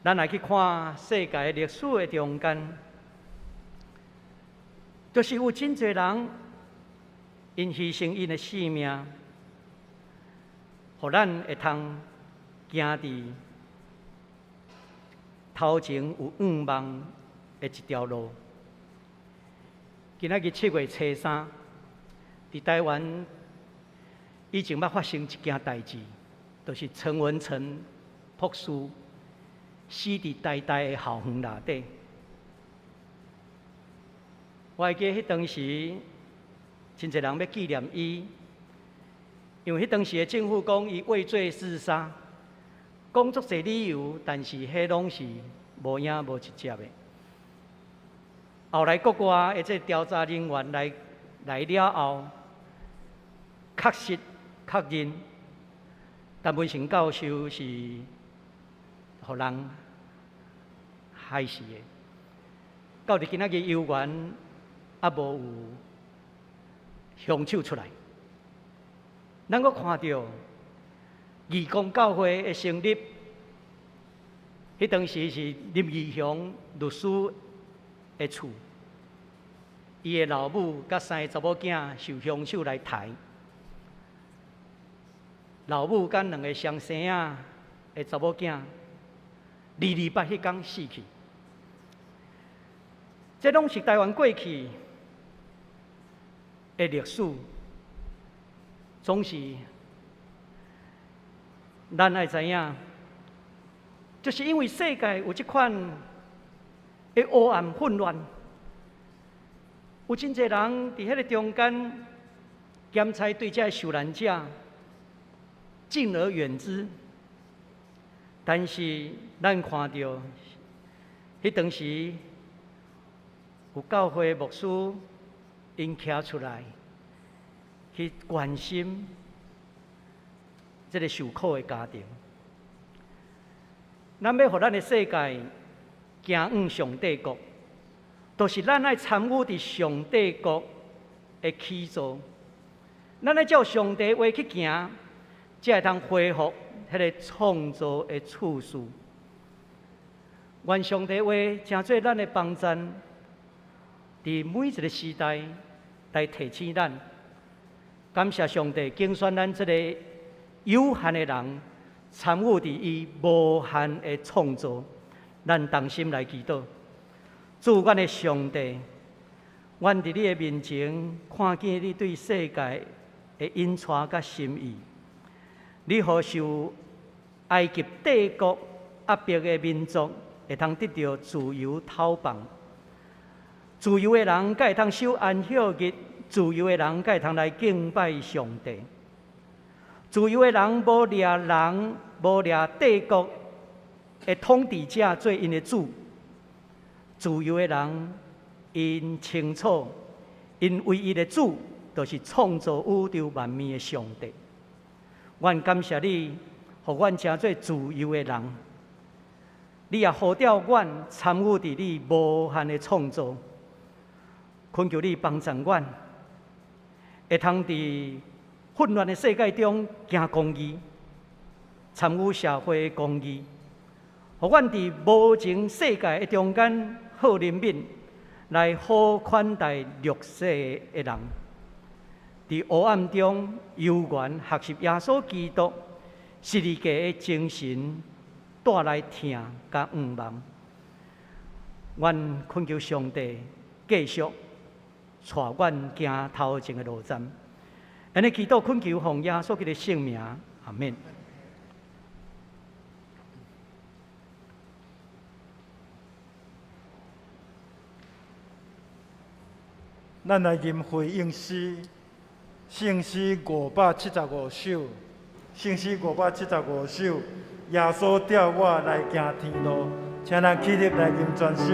Speaker 3: 咱來去看世界歷史的中間，就是有真濟人𪜶犧牲𪜶的性命，予咱會通行佇頭前有向望的一條路。今仔日7月初3，佇台灣以前捌發生一件代誌，就是陳文成博士死佇台大的校園內底。我會記彼當時，真濟人欲紀念伊，因為彼當時的政府講伊畏罪自殺，講足濟理由，但是彼攏是無影無一隻的。後來國外的這調查人員來了後，確實確認陳文成教授是予人害死的。到佇今仔日猶原猶無有兇手出來。咱閣看著義工教會的成立，彼當時是林義雄律師的厝，伊的老母佮三個查某囝受兇手來刣，老母佮兩个雙生仔的查某囝，2/28彼工死去。這攏是台灣過去的歷史，總是咱愛知影，就是因為世界有這款的黑暗混亂，有真濟人佇彼个中間，兼差對這个受難者敬而遠之。但是咱看著，彼當時有教會牧師𪜶徛出來去關心這个受苦的家庭。咱欲予咱的世界行向上帝國，就是咱愛參與佇上帝國的起造。咱愛照上帝話去行，才會通恢復彼个創造的次序。願上帝話成做咱的幫贊，佇每一个時代來提醒咱。感謝上帝揀選咱這個有限的人，參與佇伊無限的創造。咱同心來祈禱，主，阮的上帝，阮佇你的面前看見你對世界的引帶佮心意，你予受埃及帝國壓迫的民族會通得著自由透放，自由的人才會通守安息日，自由的人才會通來敬拜上帝。自由的人無掠人，無掠帝國的統治者做𪜶的主。自由的人，𪜶清楚，𪜶唯一的主，就是創造宇宙萬物的上帝。阮感謝你，予阮成做自由的人。你也呼召阮參與佇你無限的創造，懇求你幫助阮，會通佇混亂的世界中行公義，參與社會的公義，予阮佇無情世界的中間好憐憫，來好款待弱勢的人。佇黑暗中有緣學習耶穌基督十字架的精神，帶來疼佮向望。阮懇求上帝繼續帶阮行頭前的路站。按呢祈禱懇求奉耶穌基督聖名，阿們。
Speaker 1: 咱來吟回應詩，聖詩575首，聖詩575首，耶穌召我來行天路，請咱起立來吟全首。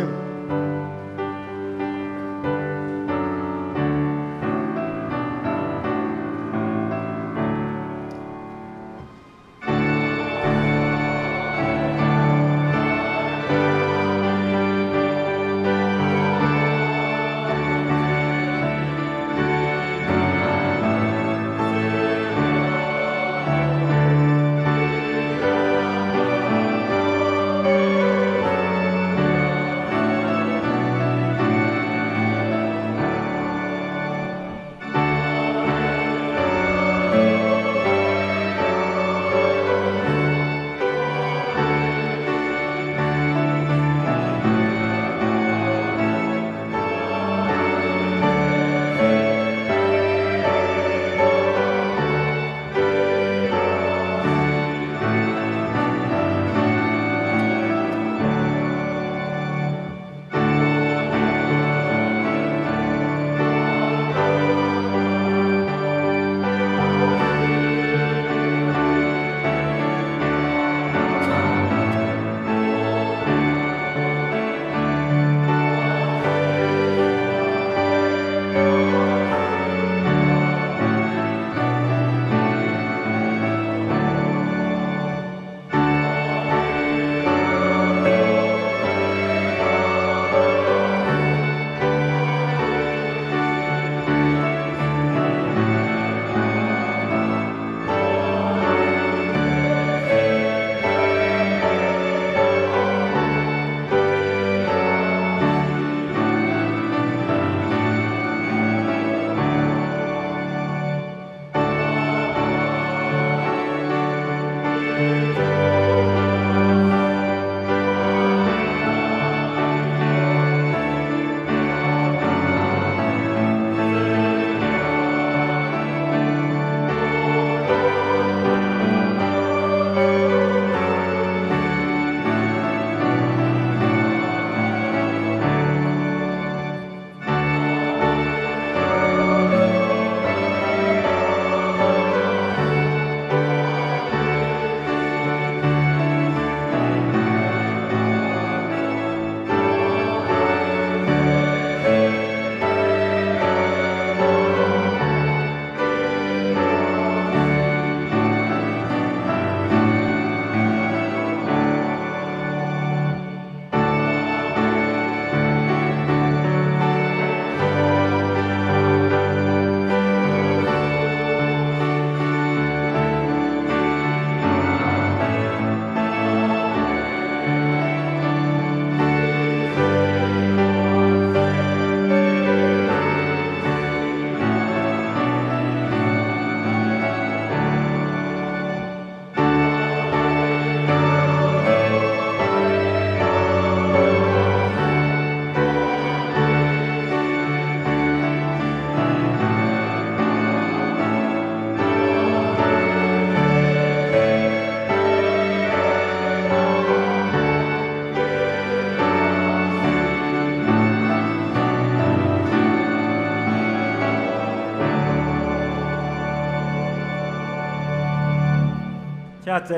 Speaker 1: 請坐。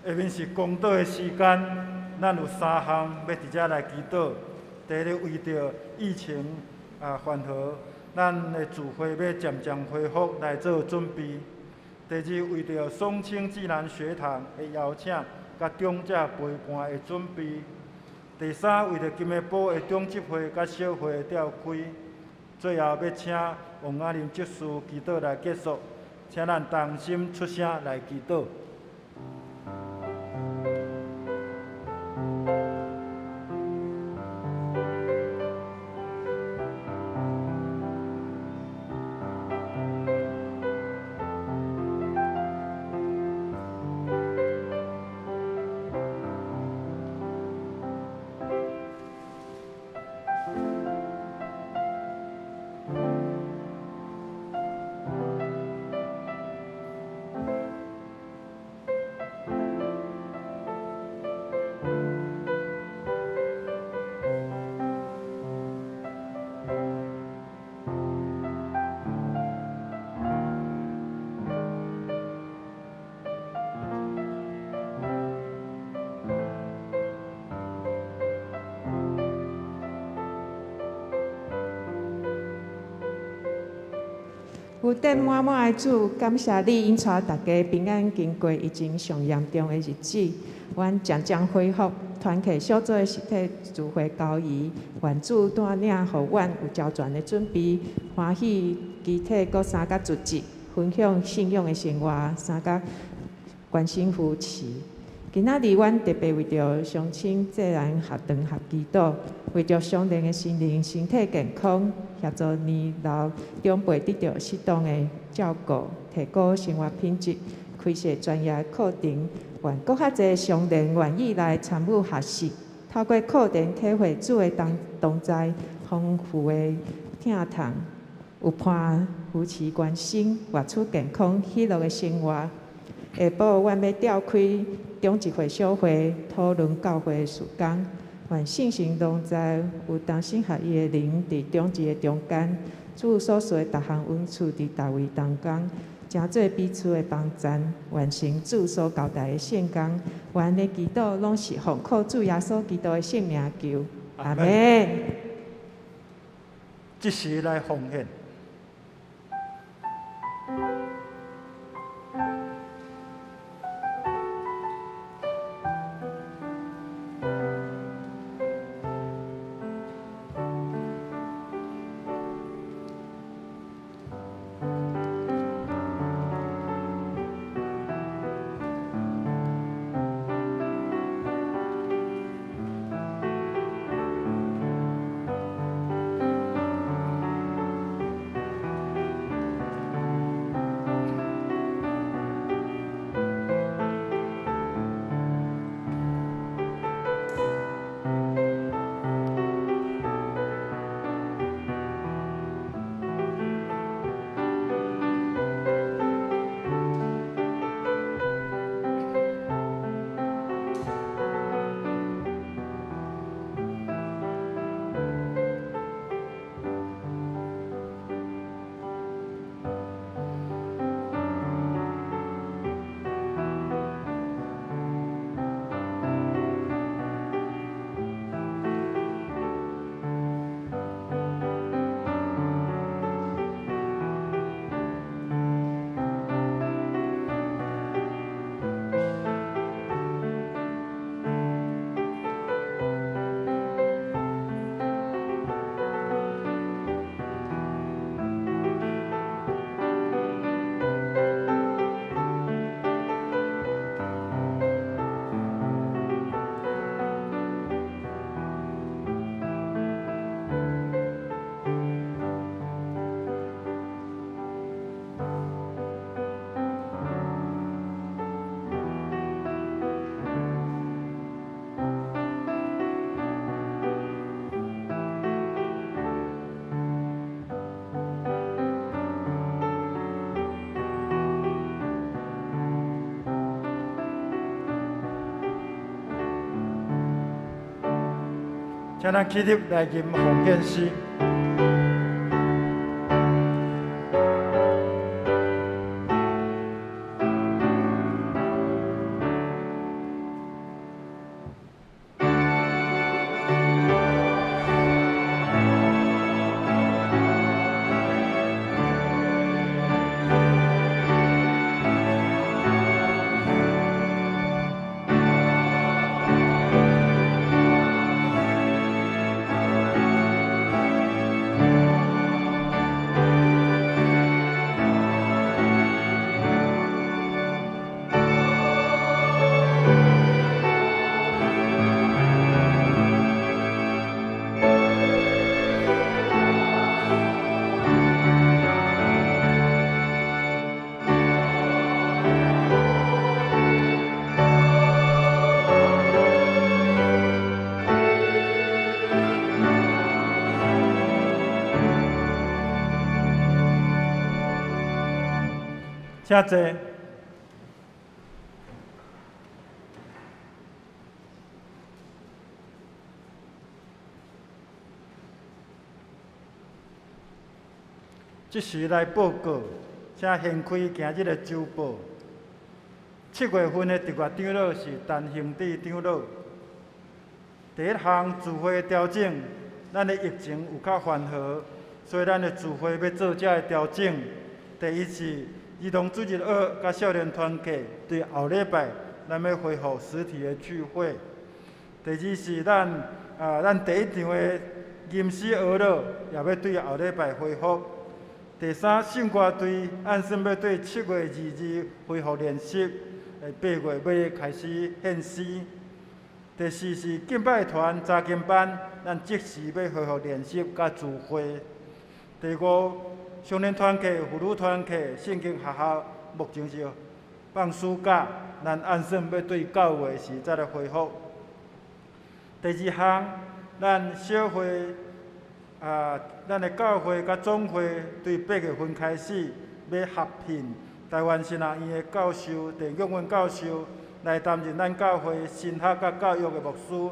Speaker 1: 下面是公禱的時間，咱有三項欲佇遮來祈禱。第一，為著疫情緩和，咱的聚會欲漸漸恢復來做準備。第二，為著松青暨南學堂的邀請，佮長者陪伴的準備。第三，為著金的埔的長執會佮小會的召開。最後，欲請王雅琳執事祈禱來結束，請咱同心出聲來祈禱。
Speaker 4: 恩典滿滿的主，感謝你引帶大家平安經過疫情上嚴重的日子，阮漸漸恢復團契小組的實體聚會交誼，願主帶領，予阮有周全的準備，歡喜肢體閣相佮聚集，分享信仰的生活，相佮關心扶持。今仔日阮特別為著雙親濟南學堂學祈禱，為著雙年的心靈身體健康，協助年老長輩得著適當的照顧，提高生活品質，開設專業課程，願閣較濟雙年願意來參與學習，透過課程體會主的同在，豐富的疼痛，有伴扶持關心，活出健康喜樂的生活。下晡，阮欲召開長執會小會，討論教會的事工。願聖神同在，有同心合意的靈佇長執的中間，主所賜的逐項恩賜佇逐位同工，成做彼此的幫贊，完成主所交代的聖工。阮的祈禱攏是奉靠主耶穌基督的聖名求，阿們。
Speaker 1: 這時來奉獻。請咱起立來吟奉獻詩。請坐。這時來報告，請掀開今日的週報。7月份的特別長老是陳興智長老。第一項聚會調整，咱的疫情有較緩和，所以咱的聚會欲做這个調整。第一是兒童主日學佮少年團契，對後禮拜咱欲恢復實體的聚會。第二是咱第一場的吟詩學樂也欲對後禮拜恢復。第三，聖歌隊按算欲對7月22恢復練習，8月欲開始獻詩。第四是敬拜團查經班，咱即時欲恢復練習佮聚會。第五，少年團契、婦女團契、聖經學校，目前是放暑假，咱按算欲對9月時才來恢復。第二項，咱小會。咱的教會佮總會對8月份開始欲合聘台灣神學院的教授鄭玉文教授來擔任咱教會神學佮教育的牧師，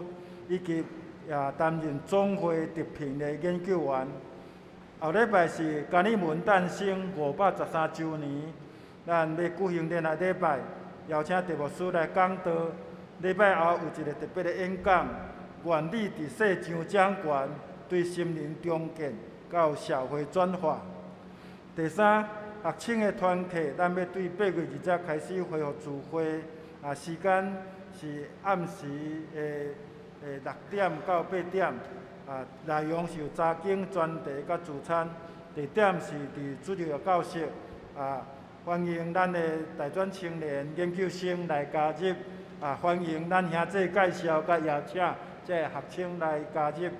Speaker 1: 以及也擔任總會特聘的研究員。後禮拜是加爾文誕生513週年，咱欲舉行禮拜禮拜，邀請鄭牧師來講道。禮拜後有一个特別的演講，願你佇世上掌權。對心靈重建到社會轉化。第三，學青的團契，咱欲對8月20開始恢復聚會，時間是暗時的6點到8點，內容是有查經、專題佮聚餐，地點是佇主日學教室，歡迎咱的大專青年研究生來加入，歡迎咱兄弟介紹佮邀請這个學生來加入。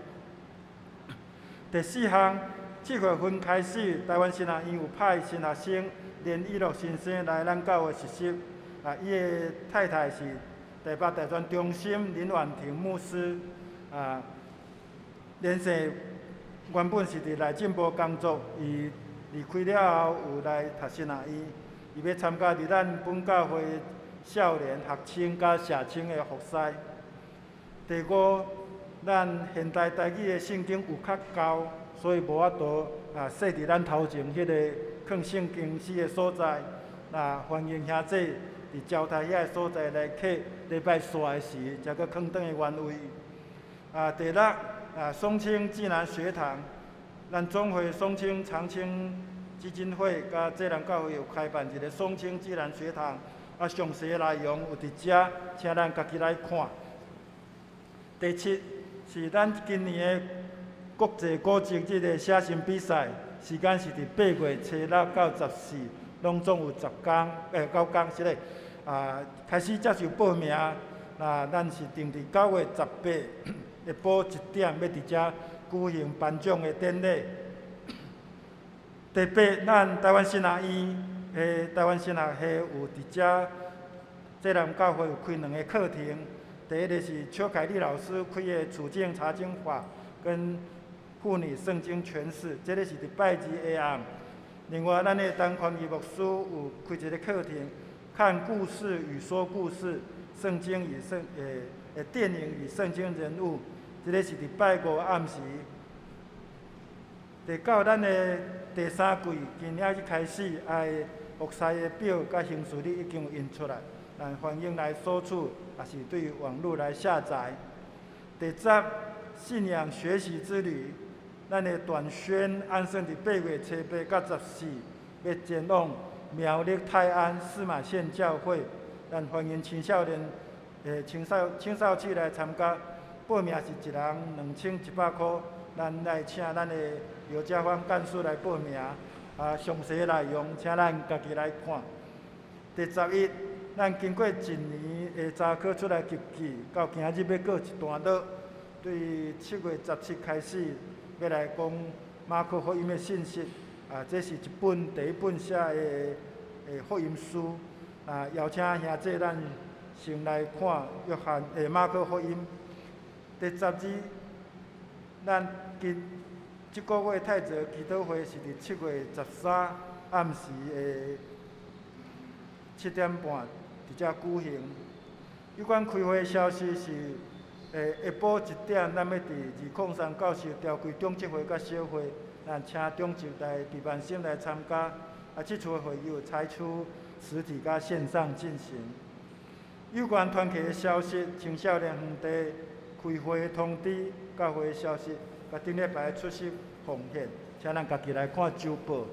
Speaker 1: 第四項，7月份開始，台灣神學院有派新學生連以樂先生來咱教會實習。伊的太太是台北大專中心林婉婷牧師。連生原本是佇內政部工作，伊離開了後有來讀神學院，伊欲參加佇咱本教會少年學青佮社青的服事。第五，咱現代台語的聖經有較厚，所以無法度設佇咱頭前彼个囥聖經書的所在。那歡迎兄弟佇招待遐个所在來客禮拜煞的時，才閣囥轉去原位。第六，松青暨南學堂，咱總會松青長青基金會佮濟南教會有開辦一个松青暨南學堂，詳細內容有佇遮，請咱家己來看。第七，是咱今年的國際古蹟日的寫生比賽，時間是佇8月初6到14，攏總有10工，9工是咧。開始接受報名，那咱是定佇9月18下晡1點，欲佇遮舉行頒獎的典禮。第八，咱台灣神學院的台灣神學系有佇遮濟南教會有開兩個課程。第一个是邱凱麗老師開的處境查經法跟婦女聖經詮釋，這个是佇拜二下暗。另外，咱的陳寬義牧師有開一个課程，看故事與說故事，聖經與聖電影與聖經人物，這个是佇拜五暗時。第九，咱的第三季今仔日開始，服侍的表佮行事曆已經有印出來，咱歡迎來索取，也是對網路來下載。第十，信仰學習之旅，咱的短宣按算佇8月初8到14，欲前往苗栗泰安司馬縣教會，咱歡迎青少年、青少期來參加，報名是一人2100箍，咱來請咱的劉家芳幹事來報名，詳細內容請咱家己來看。第11，咱經過一年的查考出來集記，到今日欲告一段落。對7月17開始，欲來講馬可福音的信息。這是一本第一本寫的福音書。邀請兄弟咱先來看約翰馬可福音。第12，咱今這個月太澤祈禱會是佇7月13暗時的7點半佇遮舉行。有關開會消息是，下晡1點，咱欲佇203教室召開長執會佮小會，咱請長執來佇萬心來參加。啊，這次會議有採取實體佮線上進行。有關團契的消息、青少年園地開會通知、教會消息，佮頂禮拜出席奉獻，請咱家己來看週報。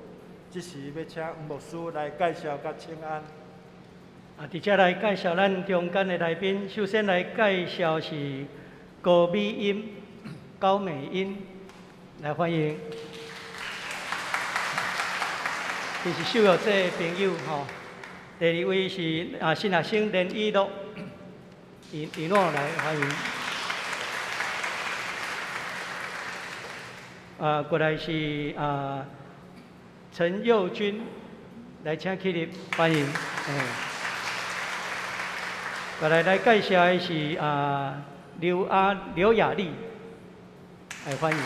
Speaker 1: 這時欲請黃牧師來介紹佮請安。
Speaker 3: 啊，佇遮來介紹咱中間的來賓，首先來介紹是高美音、高美音，來歡迎。這是受約者的朋友吼。第二位是啊新學生連以樂，以以諾來歡迎。啊，過來是啊陳佑君，來請起立歡迎。過來來介紹的是啊劉阿劉雅麗，來歡迎。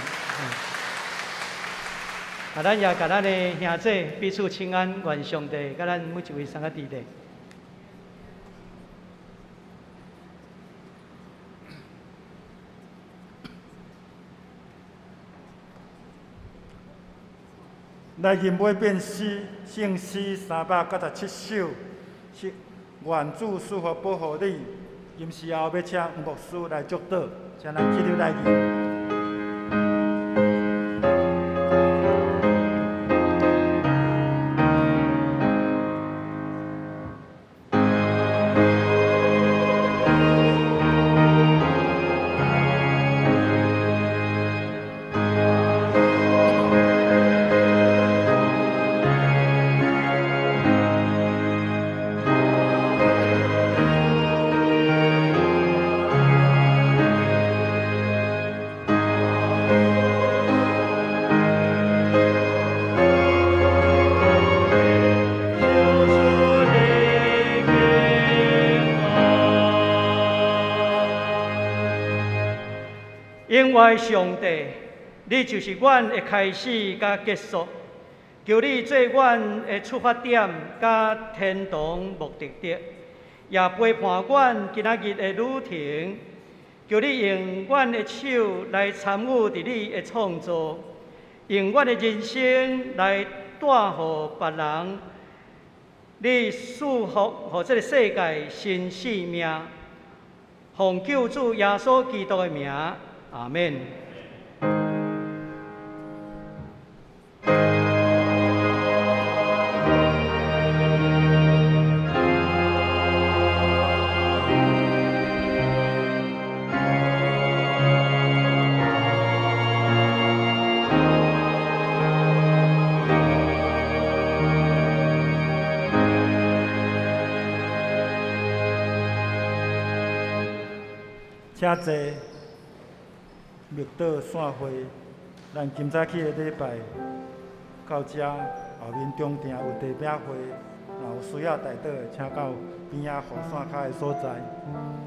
Speaker 3: 啊，咱也共咱的兄姊彼此請安，願上帝佮咱每一位三個弟弟。
Speaker 1: 來吟每遍詩，聖詩397首，是願主賜福保護你。今時後欲請黃牧師來祝禱，請咱起立來吟。
Speaker 3: 永活上帝，你就是阮的開始佮結束，求你做阮的出發點佮天堂目的地，也陪伴阮今仔日的旅程。求你用阮的手來參與佇你的創造，用阮的人生來帶予別人。你賜福予這个世界新生命，奉救主耶穌基督的名。阿們。
Speaker 1: 請坐。默禱散會，咱今早起的禮拜到遮後面中庭有茶餅會，若有需要代禱的，請到邊仔雨傘跤的所在。